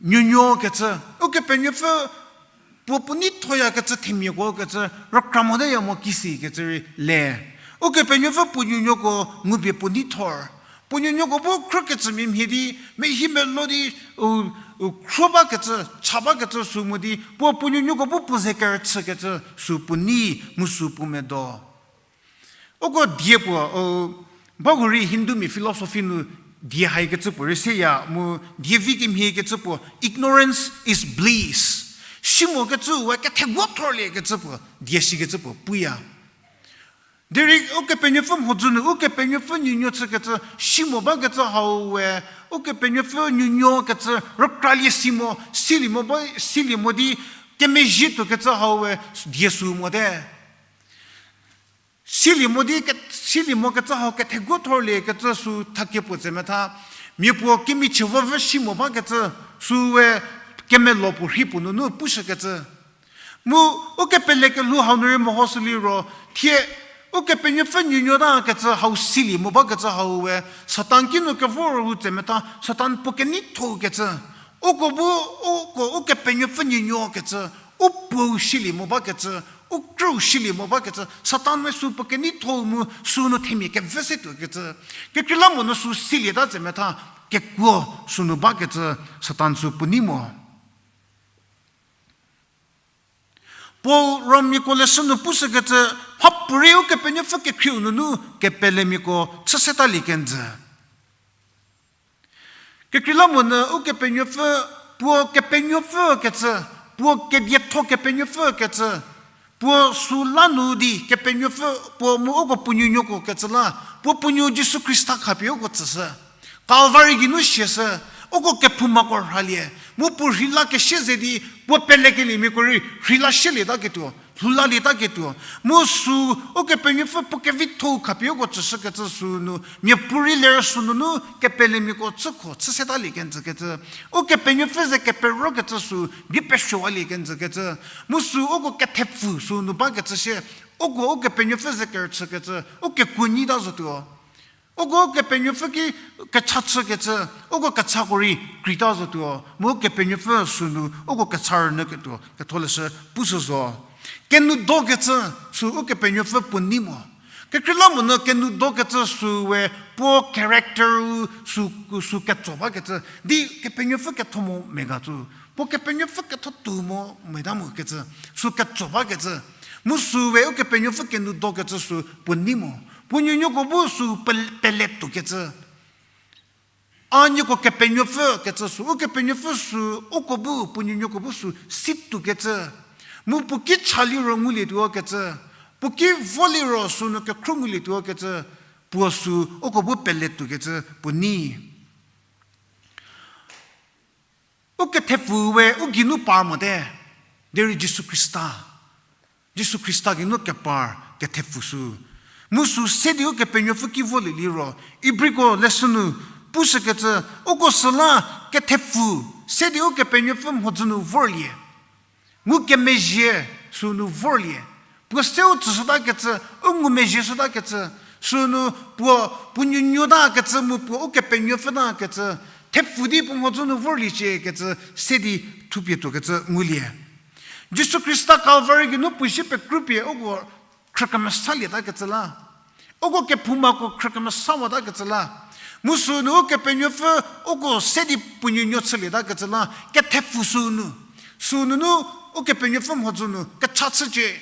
nuonuo kecü, Ukepenuopfü puo puo neithoyakecü themiako kecü, rükra moteya mo kisi kecü rei le. Ukepenuopfü puo nuonuoko ngupie puo neithor. Puo nuonuoko bu khrükecümia mhie di, mehie melo di, u, u, khrü bakecü, cha bakecü sü mo di, puo puo nuonuoko bu puo ze kerüchükecü sü puo nei, mu sü puo medo. Uko die puo, u, bahurei Hindumia philosophy nu die haikecü puo rei seya mu die vi kemhiekecü puo, ignorance is bliss. Si mokecü we ketheguo thorliekecü puo, die sikecü puo puya. Derei Ukepenuopfü mhodzü nu, Ukepenuopfü nuonuo chükecü, si mo bakecü hau we, Ukepenuopfü nuonuo kecü, rükralie si mo, silie mo ba, silie mo di, kemezhie tuokecü hau we, die sü mote. Silie mo di ke, silie mokecü hau ketheguo thorliekecü sü thakie puo tse metha. Mia puo kemichie vovü si mo bakecü sü we kemelo puo rhi puo nunu pushükecü. Mu ukepele kelhou hau nu rei mehoshü liro, thie Ukepenuopfü nuonuo takecü hau silie mo bakecü hau we, Satan kinu kevor hu tse metha, Satan puo keneithokecü. Uko bu, uko Ukepenuopfü nuonuo kecü, u puou silie mo bakecü, u krüu silie mo bakecü, Satan we sü puo keneitho mu sünu themia kevü se tuokecü. Kekreilamonyü sü silieta tse metha, kekuo sünu bakecü, Satan sü puo nei mo. Paul Romiako leshü nu pushükecü, mhapuorei Ukepenuopfü kekhrieu nunu kepelemiako chüsetalie kenjü. Kekreilamonyü Ukepenuopfü, puo Kepenuopfü kecü, puo kedietho Kepenuopfü kecü, Puo süla nu di Kepenuopfü puo mu uko puo nuonuoko kecü la, puo puo nuo Jisu Khrista khapie uko tsüshü. Calvary geinu siashü, uko kephoumako rhalie, mu puo rheila kesie ze di, puo pelekeliemiako rei rheila sielietaketuo, lhoulalietaketuo. Mu sü Ukepenuopfü puo kevitho-u khapie uko tsüshükecü sü nu, miapuorei ler sünunu kepelemiako chükho chü setalie kenjü kecü. Ukepenuopfü ze keperokecü sü, bi pesuowalie kenjü kecü. Mu sü uko kethepfu sü nu bakecü sie, uko Ukepenuopfü ze kerüchükecü, u kekuo nyita zotuo. Uko Ukepenuopfü ki kecha chükecü, uko kechako rei kreita zotuo, mu Ukepenuopfü sü nu uko kecha rünyüketuo, ketholeshü pushü zo. Kenudokecü sü Ukepenuopfü puo nei mo. Kekreilamonyü kenudokecü sü we puo character-u sü, sü ketso bakecü. Di Kepenuopfü ketho mo mega tsu. Puo Kepenuopfü ketho tuo mo meta mo kecü. Sü ketso bakecü. Mu sü we Ukepenuopfü kenudokecü sü puo nei mo. Puo nuonuoko bu sü pel-, pele tuokecü. A nieko Kepenuopfü kecü sü, Ukepenuopfü sü, uko bu, puo nuonuoko bu sü si tuokecü. Mu puo ki cha liro ngulietuo kecü. Puo ki vo liro sü nu kekhro ngulietuo kecü. Puo sü, uko bu pele tuokecü, puo nei. U kethepfu we u geinu par mote, derei Jisu Khrista. Jisu Khrista geinu kepar kethepfu sü. Mu sü se di Ukepenuopfü ki volie liro, Ibriko leshü nu pushükecü, uko süla kethepfu se di Ukepenuopfü mhodzü nu vorlie. Ngukemezhie sü nu vorlie. Puo seu tsüshütakecü, u ngumezhie shütakecü, sü nu puo, puo nuonuotakecü mu puo Ukepenuopfütakecü, thepfu di puo mhodzü nu vorliecie kecü, se di thupie tuokecü ngulie. Jisu Khrista Calvary geinu puo si pekrupie uko khrükemesalieta kecü la. Uko kephoumako khrükemesawatakecü la. Mu sü nu Ukepenuopfü uko se di puo nuonuo chülieta kecü la. Kethepfu sü nu. Sü nunu Ukepenuopfü mhodzü nu kecha chücie.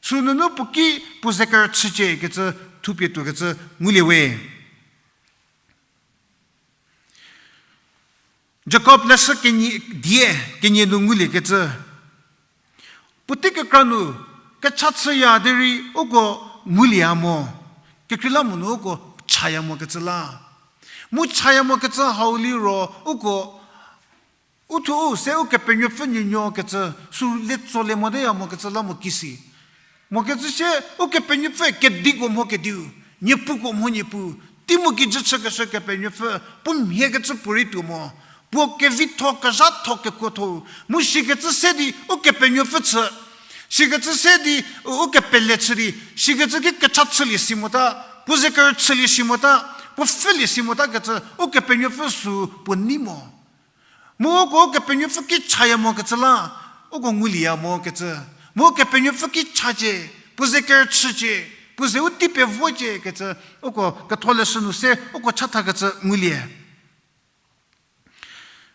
Sü nunu puo ki puo ze kerüchücie kecü thupie tuokecü ngulie we. Jakob leshü kenie, die kenie nu nguliekecü. Puotei kekra nu kecha chüya derei uko ngulieya mo, kekreilamonyü uko chaya mokecü la. Mu chaya mokecü hau liro uko uthuo u se Ukepenuopfü nuonuo kecü sü le tsolie moteya mokecü la mo kisi. Mokecü sie Ukepenuopfü kediko mho kediu, niepuko mho niepu, tei mu kijü chükeshü Kepenuopfü, puo mhie kecü puorei tuo mo, puo kevitho kezhatho kekuotho, mu sikecü se di Ukepenuopfü chü, sikecü se di u, ukepele chü di, sikecü ki kecha chülie si mota, puo ze kerüchülie si mota, puo pfhülie si mota kecü Ukepenuopfü sü puo nei mo. Mu uko Ukepenuopfü ki chaya mokecü la, uko ngulieya mokecü. Mu Ukepenuopfü ki chacie, puo ze kerüchücie, puo ze u tei pevocie kecü, uko ketholeshü nu se uko chathakecü ngulie.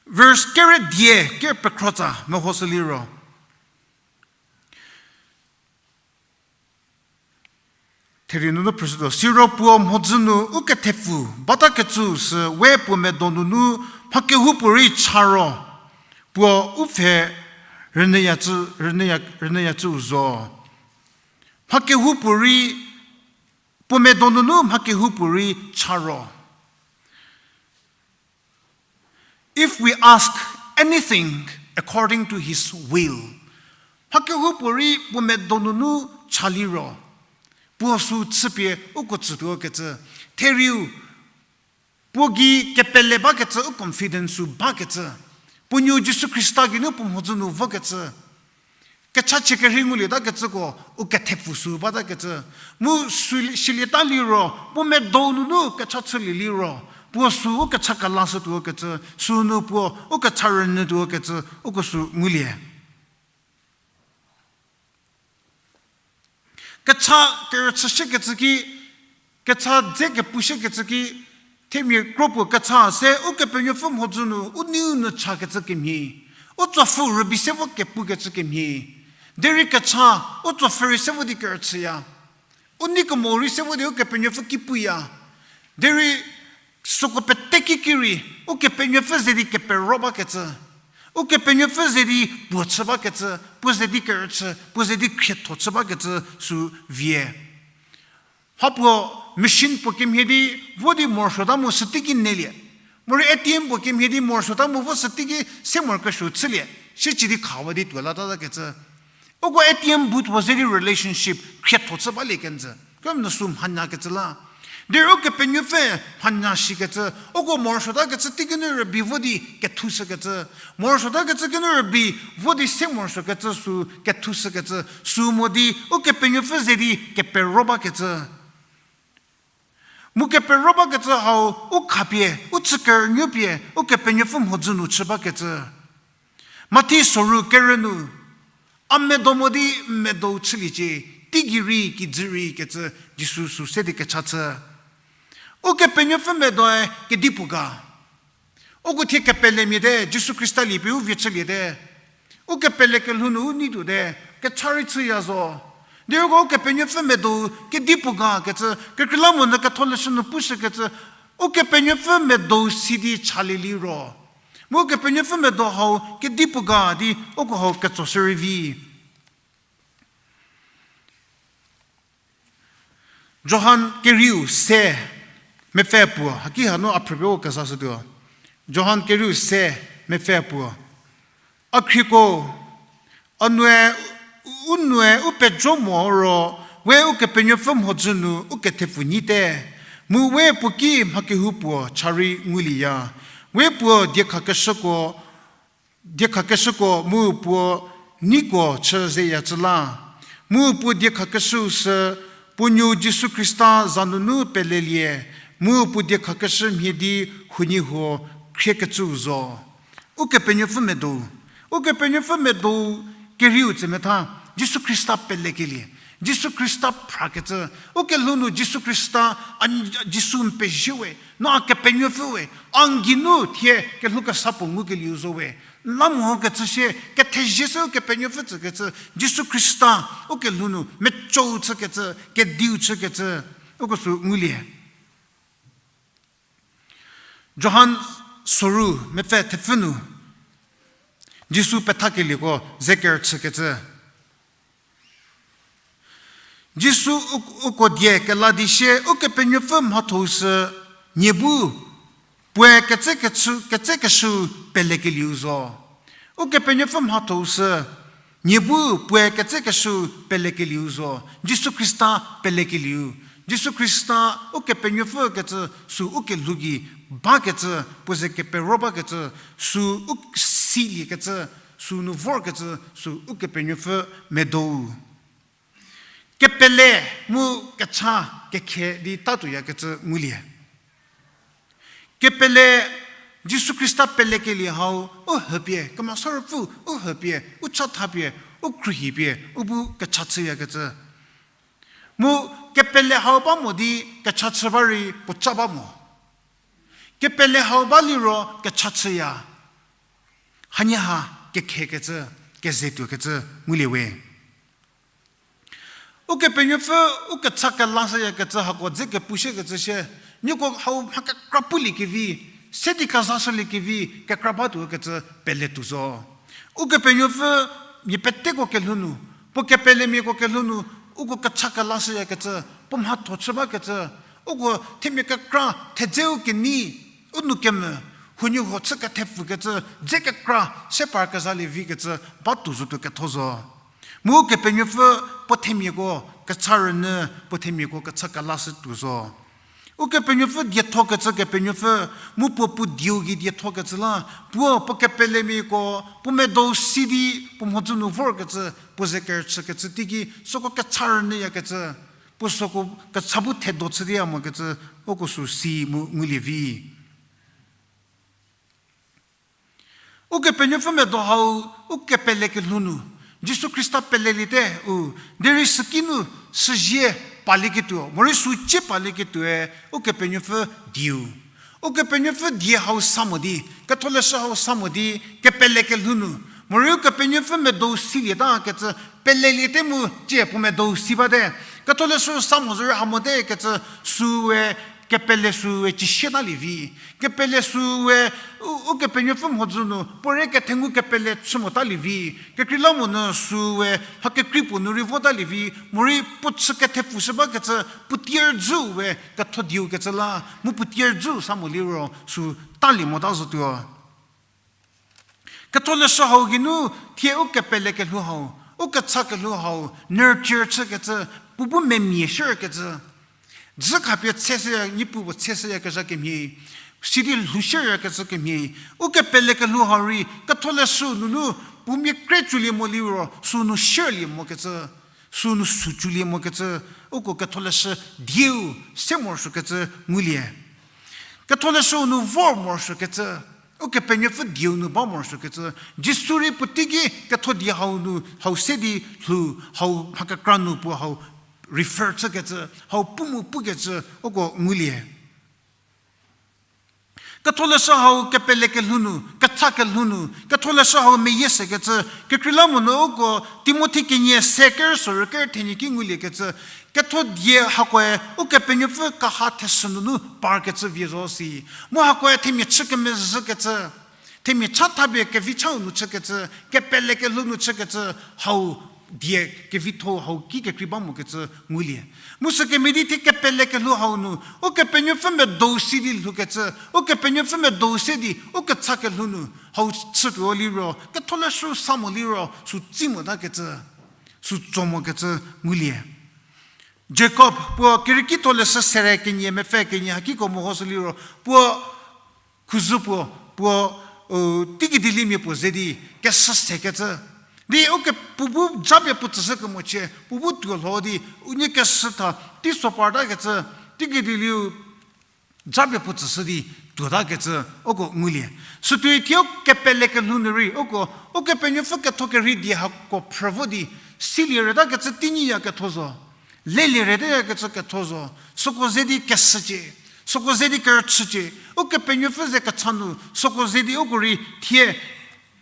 Verse kere die, kere pekhrotsa mehoshü liro. Therie nunu phrüshütuo, siro puo mhodzü nu ukethepfu batakecü sü we puo medo nunu mha kehoupuorei cha ro, puo u pfhe rünyüya, rünyüyacüu zo. Mha kehoupuorei, puo medo nunu mha kehoupuorei cha ro. If we ask anything according to his will, mha kehoupuorei puo medo nunu cha liro, puo sü chüpie uko tsütuo kecü, therieu, puo gei kepele bakecü u confidence sü bakecü, puo nuo Jisu Khrista geinu puo mhodzü nu vokecü, kechachie kerhei ngulietakecüko, u kethepfu sü batakecü. Mu sü, silieta liro, puo medo nunu kecha chülie liro, puo sü u kecha kelashütuo kecü, sünu puo u kecha rünyütuo kecü, uko sü ngulie. Kecha kerüchüshükecü ki, kecha dze kepushükecü ki, themia kropuo kecha se Ukepenuopfü mhodzü nu u neiu nu chakecü kemhie, u tsopfü rübei se vo kepukecü kemhie. Derei kecha, u tsopfü rei se vo di kerüchüya. U neikemo rei se vo di Ukepenuopfü ki puya. Derei süko pete kiki rei, Ukepenuopfü ze di kepero bakecü. Ukepenuopfü ze di puo chü bakecü, puo ze di kerüchü, puo ze di khrietho chü bakecü sü vie. Mha puo machine puo kemhie di vo di morosuota mu süteiki nelie. Morei A T M puo kemhie di morosuota mu vo süteiki se morokesuo chülie. Sicie di khawa di tuo latatakecü. Uko A T M booth puo ze di relationship khrietho chü balie kenjü. Kemenu sü mhanyakecü la. Derei Ukepenuopfü mhanya shikecü. Uko morosuotakecü teiki nu rübei vo di kethushükecü. Morosuotakecü kinu rübei vo di se morosuokecü sü kethushükecü. Sü mo di Ukepenuopfü ze di kepero bakecü. Mu kepero bakecü hau, u khapie, u chükerünuopie, Ukepenuopfü mhodzü nu chü bakecü. Mathi soru kerü nu, a medo mo di medo chüliecie, teigei rei kijü rei kecü Jisu sü se di kecha chü. Ukepenuopfü medoe kedipuo ga. Uko thie kepelemia te, Jisu Khrista liepie u vie chülie te. Ukepele kelhou nu u nei tuo te, kecha rei chüya zo. Di uko Ukepenuopfü medo kedipuo ga kecü, kekreilamonyü ketholeshü nu pushükecü, Ukepenuopfü medo si di chalie liro. Mu Ukepenuopfü medo hau kedipuo ga di uko hau ketsoshü rei vi. Johan kerieu se mepfü puo, haki hanu a phrüpie u kezashütuo. Johan kerieu se mepfü puo. A khrieko, a nue, u nue u pejo mo ro, we Ukepenuopfü mhodzü nu u kethepfu nyi te, mu we puo ki mha kehoupuo cha rei ngulieya. We puo diekhakeshüko, diekhakeshüko mu puo neiko chü zeyacü la. Mu puo diekhakeshüu sü puo nuo Jisu Khrista za nunu pelelie, mu puo diekhakeshü mhie di huoniehuo khriekecüu zo. Ukepenuopfü medo. Ukepenuopfü medo kerieu tse metha, Jisu Khrista pelekelie. Jisu Khrista phrakecü. Ukelhou nu Jisu Khrista, a, Jisu n pezie we, no a Kepenuopfü we, a n geinu thie kelhou kesa puo ngukelieu zo we. N la mokecü sie, kethezie se Ukepenuopfü tsükecü, Jisu Khrista, ukelhou nu mecou chükecü, kediu chükecü, uko sü ngulie. Johan soru mepfü thepfü nu, Jisu pethakelieko ze kerüchükecü. Jisu u-, uko die kela di sie, Ukepenuopfü mhatho-u sü, nie bu, puoe ketsekeshü, ketsekeshü pelekelieu zo. Ukepenuopfü mhatho-u sü, nie bu puoe ketsekeshü pelekelieu zo. Jisu Khrista pelekelieu. Jisu Khrista Ukepenuopfü kecü sü ukelhou gei bakecü, puo ze kepero bakecü, sü u siliekecü, sü nu vorkecü, sü Ukepenuopfü medo-u. Kepele mu kecha kekhe di tatuoyakecü ngulie. Kepele, Jisu Khrista pelekelie hau, u hüpie, Kemesa Ruopfü, u hüpie, u chathapie, u khruohipie, u bu kecha chüyakecü. Mu kepele hau ba mo di kecha chü ba rei puoca ba mo. Kepele hau ba liro kecha chüya. Hanie ha kekhekecü, kezetuokecü ngulie we. Ukepenuopfü, u kecha kelashüyakecü hako dze kepushükecü sie, nieko hau mha kekra puliekevi, se di kezashüliekevi, kekra batuokecü peletuo zo. Ukepenuopfü mia peteko kelhou nu, puo kepelemiako kelhou nu, uko kecha kelashüyakecü, puo mhatho chü bakecü, uko themia kekra thedzeu kenei, u nou kemvü, huoniehuo chü kethepfükecü, dze kekra se par kezalie vikecü, batuo zotuo ketho zo. Mu Ukepenuopfü puo themiako kecha rünyü, puo themiako kecha kelashütuo zo. Ukepenuopfü diethokecü Kepenuopfü, mu puo puo dieu gei diethokecü la, puo puo kepelemiako, puo medou si di, puo mhodzü nu vorkecü, puo ze kerüchükecü teiki, süko kecha rünyüyakecü, puo süko kecha bu thedo chü di ya mokecü, uko sü si mu ngulie vi. Ukepenuopfü medo hau, u kepele kelhou nu, Jisu Khrista peleliete u, derei süki nu, süzie palieketuo, morei sü cie palieketuoe, Ukepenuopfü dieu. Ukepenuopfü die hau sa mo di, ketholeshü hau sa mo di, kepele kelhou nu, morei Ukepenuopfü medou silieta kecü, peleliete mu cie puo medou si bate, ketholeshü sa mo zorei ha mote kecü, süe, kepele süe cishie talie vi. Kepele süe u, Ukepenuopfü mhodzü nu puorei kethengu kepele chü motalie vi. Kekreilamonyü süe mha kekrei puo nu rei votalie vi. Morei puo chü kethepfushü bakecü puo tier dzüu we ketho dieu kecü la, mu puo tier dzüu sa mo liro sü talie mota zotuo. Ketholeshü hau geinu thie ukepele kelhou hau, ukecha kelhou hau, nurture chükecü, puo bu memia shierkecü. Dzü khapie tsheshüya, niepu puo tsheshüyakezha kemhie, sidi lhou shieryakecü kemhie, ukepele kelhou hau rei ketholeshü nunu puo mia kre tsulie mo liro, sünu shierlie mokecü, sünu sü tsulie mokecü, uko ketholeshü dieu se morosuokecü ngulie. Ketholeshüu nu vor morosuokecü, Ukepenuopfü dieu nu ba morosuokecü, Jisu rei puoteiki ketho die hau nu, hau se di lhou, hau mha kekra nu puo hau refer chükecü, hau pu mu pukecü, uko ngulie. Ketholeshü hau kepele kelhou nu, kecha kelhou nu, ketholeshü hau meyie sekecü, kekreilamonyü uko Timothi kenie se kerüsuo rü kerü thenie ki nguliekecü, ketho die hakoe Ukepenuopfü kaha thesü nunu parkecü vie zo si. Mu hakoe themia chü kemezhükecü, themia cha thapie kevi chau nu chükecü, kepele kelhou nu chükecü, hau die kevitho hau ki kekrei ba mokecü ngulie. Mu sükemhie di thie kepele kelhou hau nu, Ukepenuopfü medou si di lhoukecü, Ukepenuopfü medou se di, ukecha kelhou nu, hau chütuo liro, ketholeshü sa mo liro, sü tsi motakecü, sü tso mokecü ngulie. Jakob puo Kerieki tholeshü sere kenie mepfü kenie hakiko mehoshü liro, puo khuzü puo, puo, u, teikedilimia puo ze di, keshü sekecü. Di ukepuo bu japie puo tsüshü kemochie, puo bu tuo lho di, unie keshü tha, tei so partakecü, teikediu japie puo tsüshü di tuotakecü uko ngulie. Sütuoi thie ukepele kelhou nu rei uko, Ukepenuopfü ketho kerhei die hako phrü vo di, silie retakecü teinyiya ketho zo. Lelie reteyakecü ketho zo. Süko ze di keshücie. Süko ze di kerüchücie. Ukepenuopfü ze kecha nu, süko ze di uko rei thie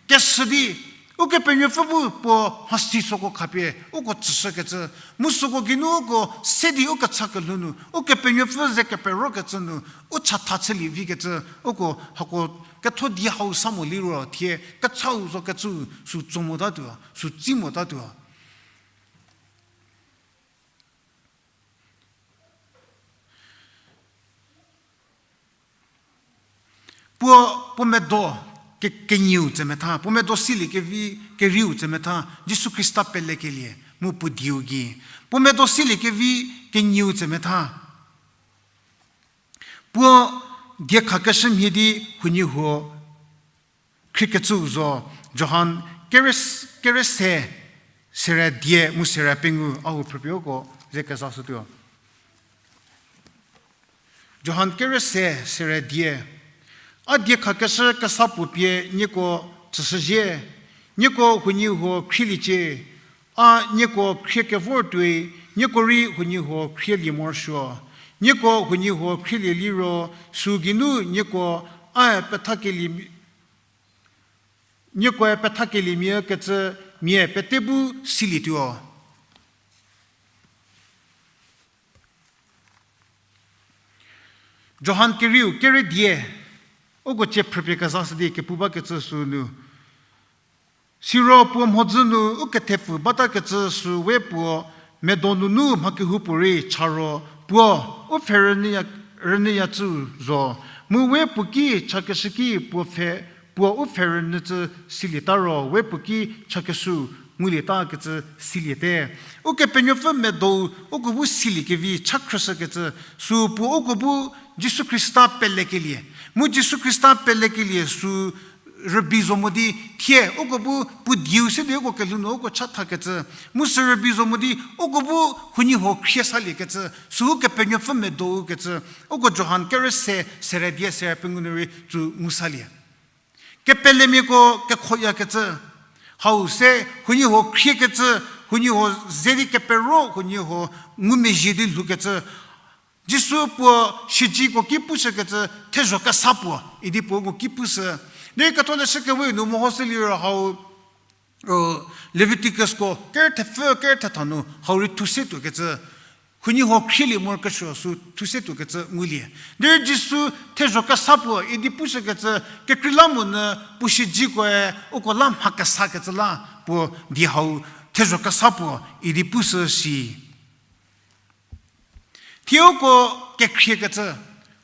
keshü di, Ukepenuopfü bu puo mhasi süko khapie uko tsüshükecü, mu süko geinu uko se di ukecha kelhou nu, Ukepenuopfü ze keperokecü nu, u chatha chülie vikecü, uko hako ketho die hau sa mo liro thie kechau zokecü sü tso motatuo, sü tsi motatuo. Puo, puo medo ke-, kenieu tse metha, puo medo silie kevi kerieu tse metha, Jisu Khrista pelekelie, mu puo dieu gei. Puo medo silie kevi kenieu tse metha. Puo diekhakeshü mhie di huoniehuo khriekecüu zo, Johan kere-, kere se, sere dia mu sere pengou, a hu phrüpie uko ze kezashütuo. Johan kere se, sere dia. A diekhakeshü kesa puo pie nieko tsüshüzhie, nieko huoniehuo khrieliecie, a nieko khrie kevor tuoi, nieko rei huoniehuo khrielie morosuo. Nieko huoniehuo khrielie liro, sü geinu nieko ae pethakelie, niekoe pethakeliemia kecü mia pete bu silietuo. Johan kerieu kere dia, uko cie phrüpie kezashü di kepu bakecü sünu. Siro puo mhodzü nu ukethepfu batakecü sü we puo medo nunu mha kehoupuorei cha ro, puo u pfhe rünyüya, rünyüyacü zo. Mu we puo ki chakeshü ki puo pfhe, puo u pfhe rünyücü silieta ro, we puo ki chakeshü ngulietakecü siliete. Ukepenuopfü medo uko bu siliekevi cha khrüshükecü, sü puo uko bu Jisu Khrista pelekelie. Mu Jisu Khrista pelekelie sü rübei zo mo di thie uko bu puo dieu se di uko kelhou nu uko chathakecü. Mu sü rübei zo mo di uko bu huoniehuo khrie saliekecü. Sü Ukepenuopfü medo kecü. Uko Johan kere se, sere dia sere pengou nu rei tsü ngu salie. Kepelemiako kekhoyakecü. Hau se huoniehuo khriekecü, huoniehuo ze di kepero, huoniehuo ngumezhie di lhoukecü. Jisu puo shijiko ki pushükecü thezho kesa puo idi puo uko ki pushü. Derei Ketholeshü Kewe nu mehoshü liro hau, Leviticus ko kere thepfü kere thetha nu hau rei thu se tuokecü. Huoniehuo khrielie morokesuo sü thuse tuokecü ngulie. Derei Jisu thezho kesa puo idi pushükecü, kekreilamonyü puo siedzikoe uko la mha kesakecü la puo di hau thezho kesa puo idi pushü shi. Thie uko kekhriekecü,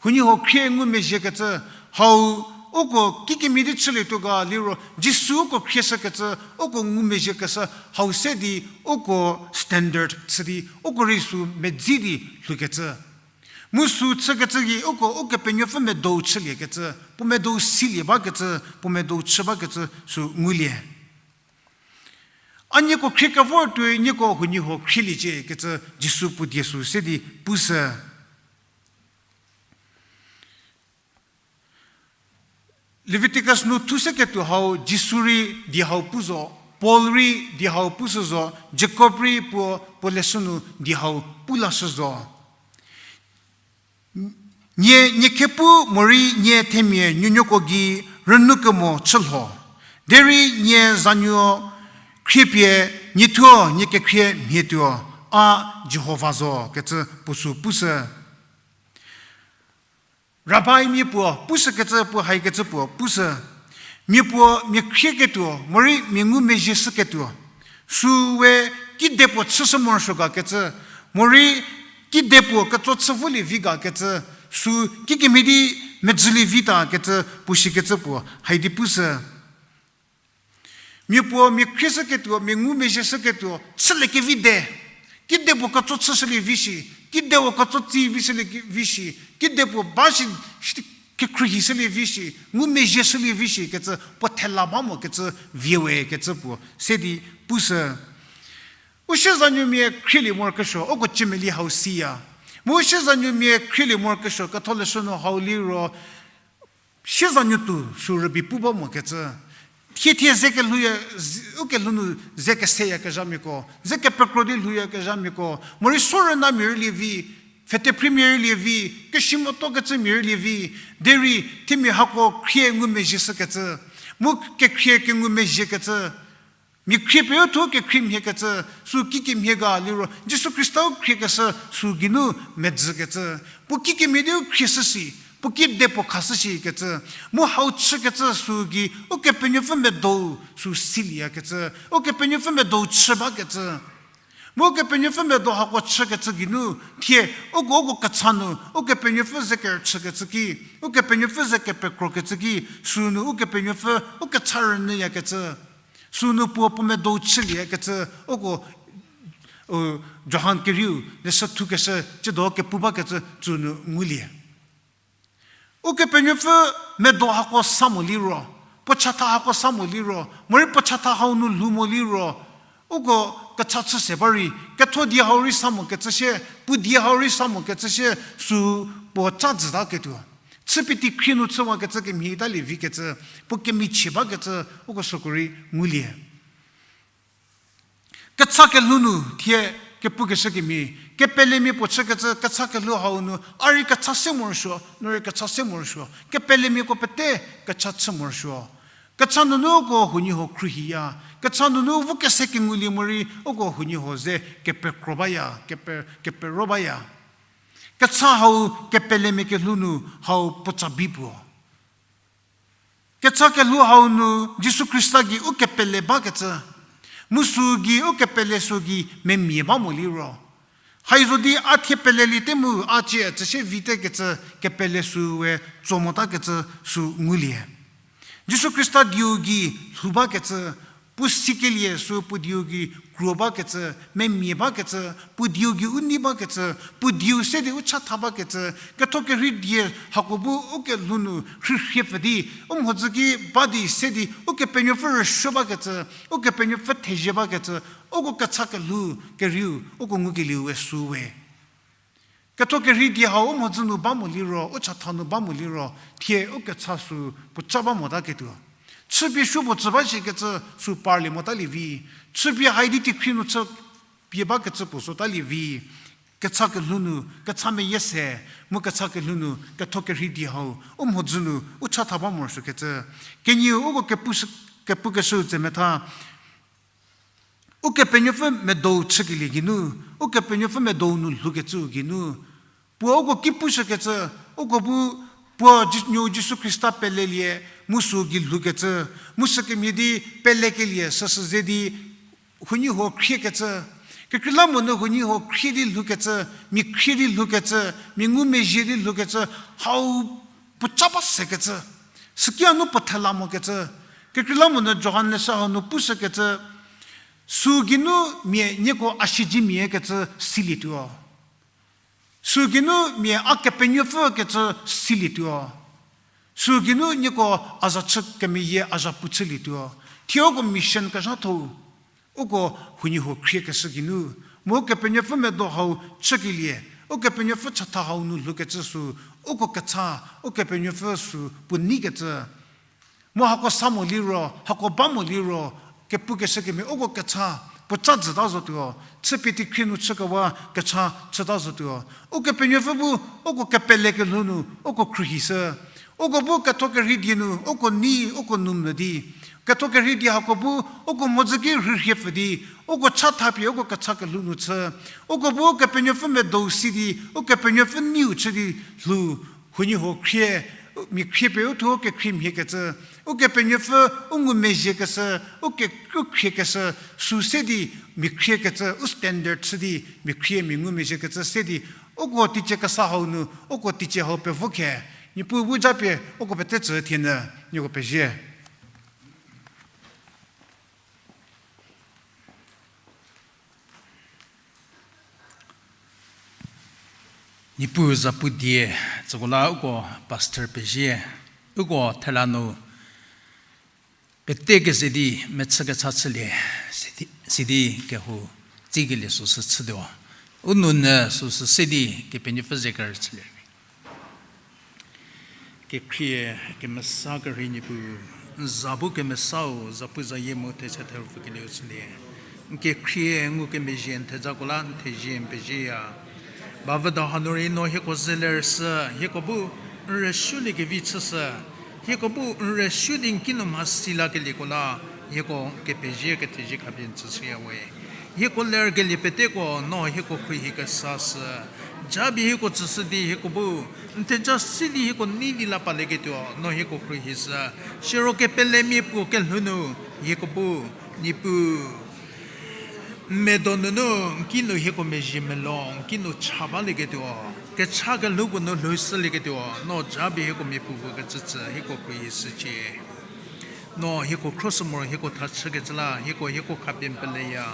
huoniehuo khrie ngumezhiekecü, hau uko kikemhie di chülietuo ga liro, Jisu uko khrieshükecü, uko ngumezhiekeshü, hau se di uko standard chü di, uko rei sü medzi di lhoukecü. Mu sü chükecü gei uko Ukepenuopfü medou chüliekecü, puo medou silie bakecü, puo medou chü bakecü sü ngulie. A nieko khrie kevor tuoi nieko huoniehuo khrieliecie kecü Jisu puo die sü se di pushü. Leviticus nu thuseketuo hau Jisu rei di hau pu zo, Paul rei di hau pushü zo, Jakob rei puo, puo leshü nu di hau pu lashü zo. Nie, nie khepu morei nie themia nuonuoko gei rünu kemo chülho. Derei nie zanuo khriepie, nie thuo nie kekhrie mhie tuo, a Jihova zo kecü puo sü pushü. Rabai mia puo pushükecü puo haikecü puo pushü. Mia puo mia khrieketuo morei mia ngumezhie shüketuo, sü we kedipuo chüshü morosuo gakecü, morei kedipuo ketso chü volie vi gakecü, sü kikemhie di medzülie vitakecü puo shikecü puo hai di pushü. Mia puo mia khrieshüketuo, mia ngumezhieshüketuo chüliekevi de, kedipuo ketso chüshülie vi shi, kedipuo ketso tsi vishülie ki-, vi shi, kedipuo ba shi, shi kekhruohishülie vi shi, ngumezhieshülie vi shi kecü puo thela ba mokecü vie we kecü puo se di pushü. U siezanuomia khrielie morokesuo uko cümelie hau siya. Mu u siezanuomia khrielie morokesuo ketholeshü nu hau liro, siezanuo tuo sü rübei pu ba mokecü. Thie thie ze kelhouya, z-, ukelhou nu ze keseyakezhamiako, ze kepekro di lhouyakezhamiako, morei sorüna mia rülie vi, pfhetephrie mia rülie vi, kesi motokecü mia rülie vi, derei themia hako khrie ngumezhie shükecü, mu kekhrie kengumezhiekecü, mia khrie pie u thuo kekhrie mhiekecü, sü kikemhie ga liro, Jisu Khrista u khriekeshü sü geinu medzükecü, puo kikemhie di u khrieshü shi, puo kedipuo khashü shikecü, mu hau chükecü sü gei Ukepenuopfü medou sü silieyakecü, Ukepenuopfü medou chü bakecü. Mu Ukepenuopfü medo hako chükecü geinu, thie uko uko kecha nu Ukepenuopfü ze kerüchükecü ki, Ukepenuopfü ze kepekrokecü ki, sünu Ukepenuopfü u kecha rünyüyakecü, sünu puo puo medo chülieyakecü, uko, u, Johan kerieu leshü thukeshü tsiedo kepu bakecü tsünu ngulie. Ukepenuopfü medo hako sa mo liro, puo chatha hako sa mo liro, morei puo chatha hau nu lhou mo liro, uko kecha chü se ba rei, ketho die hau rei sa mokecü shie, puo die hau rei sa mokecü shie, sü puo ca jütaketuo. Chüpie teikhrie nu chüwakecü kemhie talie vikecü, puo kemichie bakecü, uko süko rei ngulie. Kecha kelhou nu thie kepukeshü kemhie, kepelemia puo chükecü kecha kelhou hau nu, a rei kecha se morosuo, no rei kecha se morosuo, kepelemiako pete kecha chü morosuo. Kecha nunu uko huoniehuo khruohiya, kecha nunu vo kese kengulie morei uko huoniehuo ze kepekro baya, kepe-, kepero baya. Kecha hau kepelemia kelhou nu hau puo cabi puo. Kecha kelhou hau nu Jisu Khrista gei ukepele bakecü, mu sü gei ukepele sü gei memia ba mo liro, haizo di a thie pelelie te mu a cie tsüsie vitekecü kepele sü we tso motakecü sü ngulie. Jisu Khrista dieu gei lhou bakecü, puo sikelie sü puo dieu gei kro bakecü, memia bakecü, puo dieu gei u nei bakecü, puo dieu se di u chatha bakecü, ketho kerhei die hako bu ukelhou nu rhirhie pfü di, u mhodzü ki ba di se di Ukepenuopfü rüsuo bakecü, Ukepenuopfü thezie bakecü, uko kecha kelhou kerieu uko ngukelieu we sü we. Ketho kerhei die hau u mhodzü nu ba mo liro, u chatha nu ba mo liro, thie u kecha sü puo ca ba motaketuo. Chüpie supuo tsü ba shikecü sü parlie motalie vi. Chüpie hai di teikhrie nu chü pie bakecü puo sotalie vi. Kecha kelhou nu kecha meyie se, mu kecha kelhou nu ketho kerhei die hau u mhodzü nu u chatha ba morosuokecü. Kenieu uko kepu-, kepukeshü tsemetha. Ukepenuopfü medou chükelie geinu, Ukepenuopfü medou nu lhoukecüu geinu, puo uko ki pushükecü, uko bu puo Ji-, nuou Jisu Khrista pelelie, mu süu gei lhoukecü, mu sükemhie di pelekelie süsü ze di, huoniehuo khriekecü, kekreilamonyü huoniehuo khrie di lhoukecü, mia khrie di lhoukecü, mia ngumezhie di lhoukecü, hau puoca ba sekecü, süki a nu puo thela mokecü, kekreilamonyü Johan leshü hau nu pushükecü, süu geinu mia nieko a siedzemia kecü silietuo. Süu geinu mia a Kepenuopfü kecü silietuo. Süu geinu nieko a za chü kemeyie a za pu chülietuo. Thie uko mission kezhatho-u, uko huoniehuo khriekeshü geinu, mu Ukepenuopfü medo hau chükelie, Ukepenuopfü chatha hau nu lhoukecü süu, uko kecha, Ukepenuopfü süu puo neikecü. Mu hako sa mo liro, hako ba mo liro, kepukeshü kemhie uko kecha puoca jüta zotuo, chüpie teikhrie nu chükewa kecha chüta zotuo. Ukepenuopfü bu uko kepele kelhou nu uko khruohishü. Uko bu ketho kerhei die nu uko nei uko nu mvü di, ketho kerhei die hako bu uko mhodzü ki rhirhie pfü di, uko cha thapie uko kecha kelhou nu chü. Uko bu Ukepenuopfü medou si di, Ukepenuopfü neiu chü di lhou, huoniehuo khrie, mia khrie pie u thuo kekhrie mhiekecü, Ukepenuopfü u ngumezhiekeshü, u ke-, u khriekeshü, süu se di mia khriekecü, u standard chü di mia khrie mia ngumezhiekecü se di, uko teicie kesa hau nu, uko teicie hau pevo khe, Niepuu bu japie uko pete tsü thienyü, nieko pezie. Niepuu zapu die, tsüko la uko pastor pezie, uko thela nu pete keze di mechü kecha chülie, sidi, sidi kehou tsikelie süsü chütuo. U nounyü süsü se di Kepenuopfü ze kerü chülie. Kekhrie kemesa kerhei Niepuu, n za bu kemesau, zapuzayie mu thecha therüpfükelieu chülie. N kekhrie ngukemezhie n thejako la n thezie n pezieya. Bavüdo hanu rei no hieko zeler sü, hieko bu n rüsuoliekevi chüshü, hieko bu n rüsuo di n kinu mhasi lakelieko la, hieko n kepezie kethezie khapie n tsüshüya we. Hieko lerkelie peteko no hieko khruohi kesa sü. Japie hieko tsüshü di hieko bu n theja se di hieko nei di la palieketuo no hieko khruohi sü. Siro kepelemia puo kelhou nu hieko bu Niepuu n medo nunu n kinu hieko mezhie melo, n kinu cha balieketuo, kecha kelhou puo nu lhoushülieketuo no japie hieko mia puopuo kecü tsü hieko khruohi shücie. No hieko khro sü moro hieko tha chükecü la hieko hieko khapie n peleya.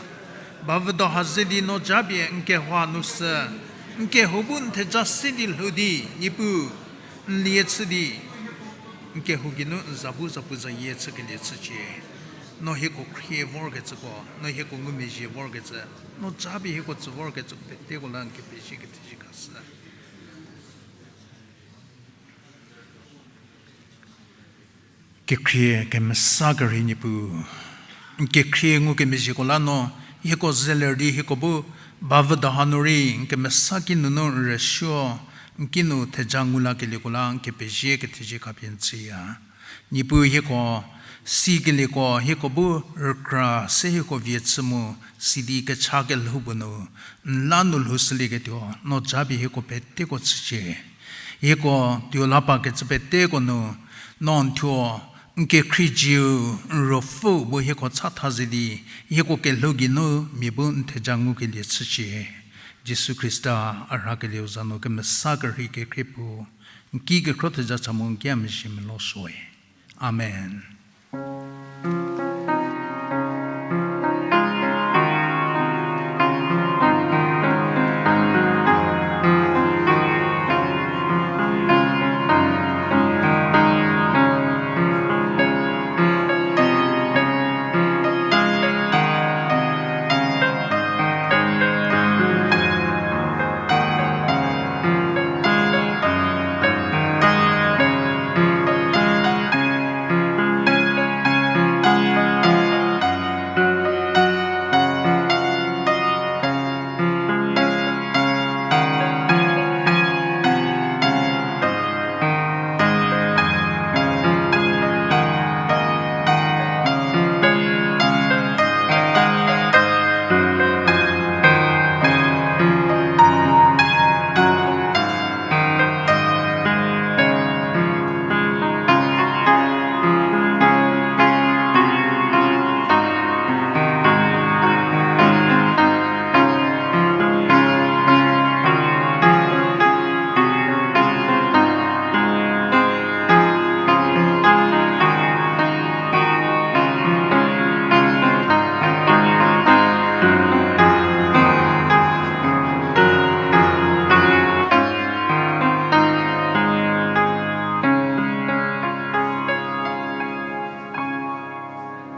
Bavüdo ha ze di no japie n kehou nu sü, n kehou bu n theja se di lhou di Niepuu n lie chü di n kehou geinu n za bu zapuzayie chükelie chücie. No hieko khrie vorkecüko, no hieko ngumezhie vorkecü, no japie hieko tsü vorkecü peteko la n kepezie kethezie khashü. Kekhrie kemesa kerhei Niepuu, n kekhrie ngukemezhieko la no hieko zeler di hieko bu bavüdo hanu rei n kemesa kinunu n rüsuo, n kinu theja ngu lakelieko la n kepezie kethezie khapie n tsüya. Niepuu hieko sikelieko hieko bu rükra se hieko vie chü mu sidi kecha kelhou puo nu n la nu lhoushülieketuo no japie hieko peteko chücie. Hieko tuo la pakecü peteko nu no n thuo n kekhrie zieu n ruopfüu bu hieko chatha ze di hieko kelhou geinu mia bu n theja ngukelie chücie. Jisu Khrista a rhakelieu za nu kemesa kerhei kekhrie puo n ki kekhro theja cha mu n ki a mezhie melo shüwe. Amen.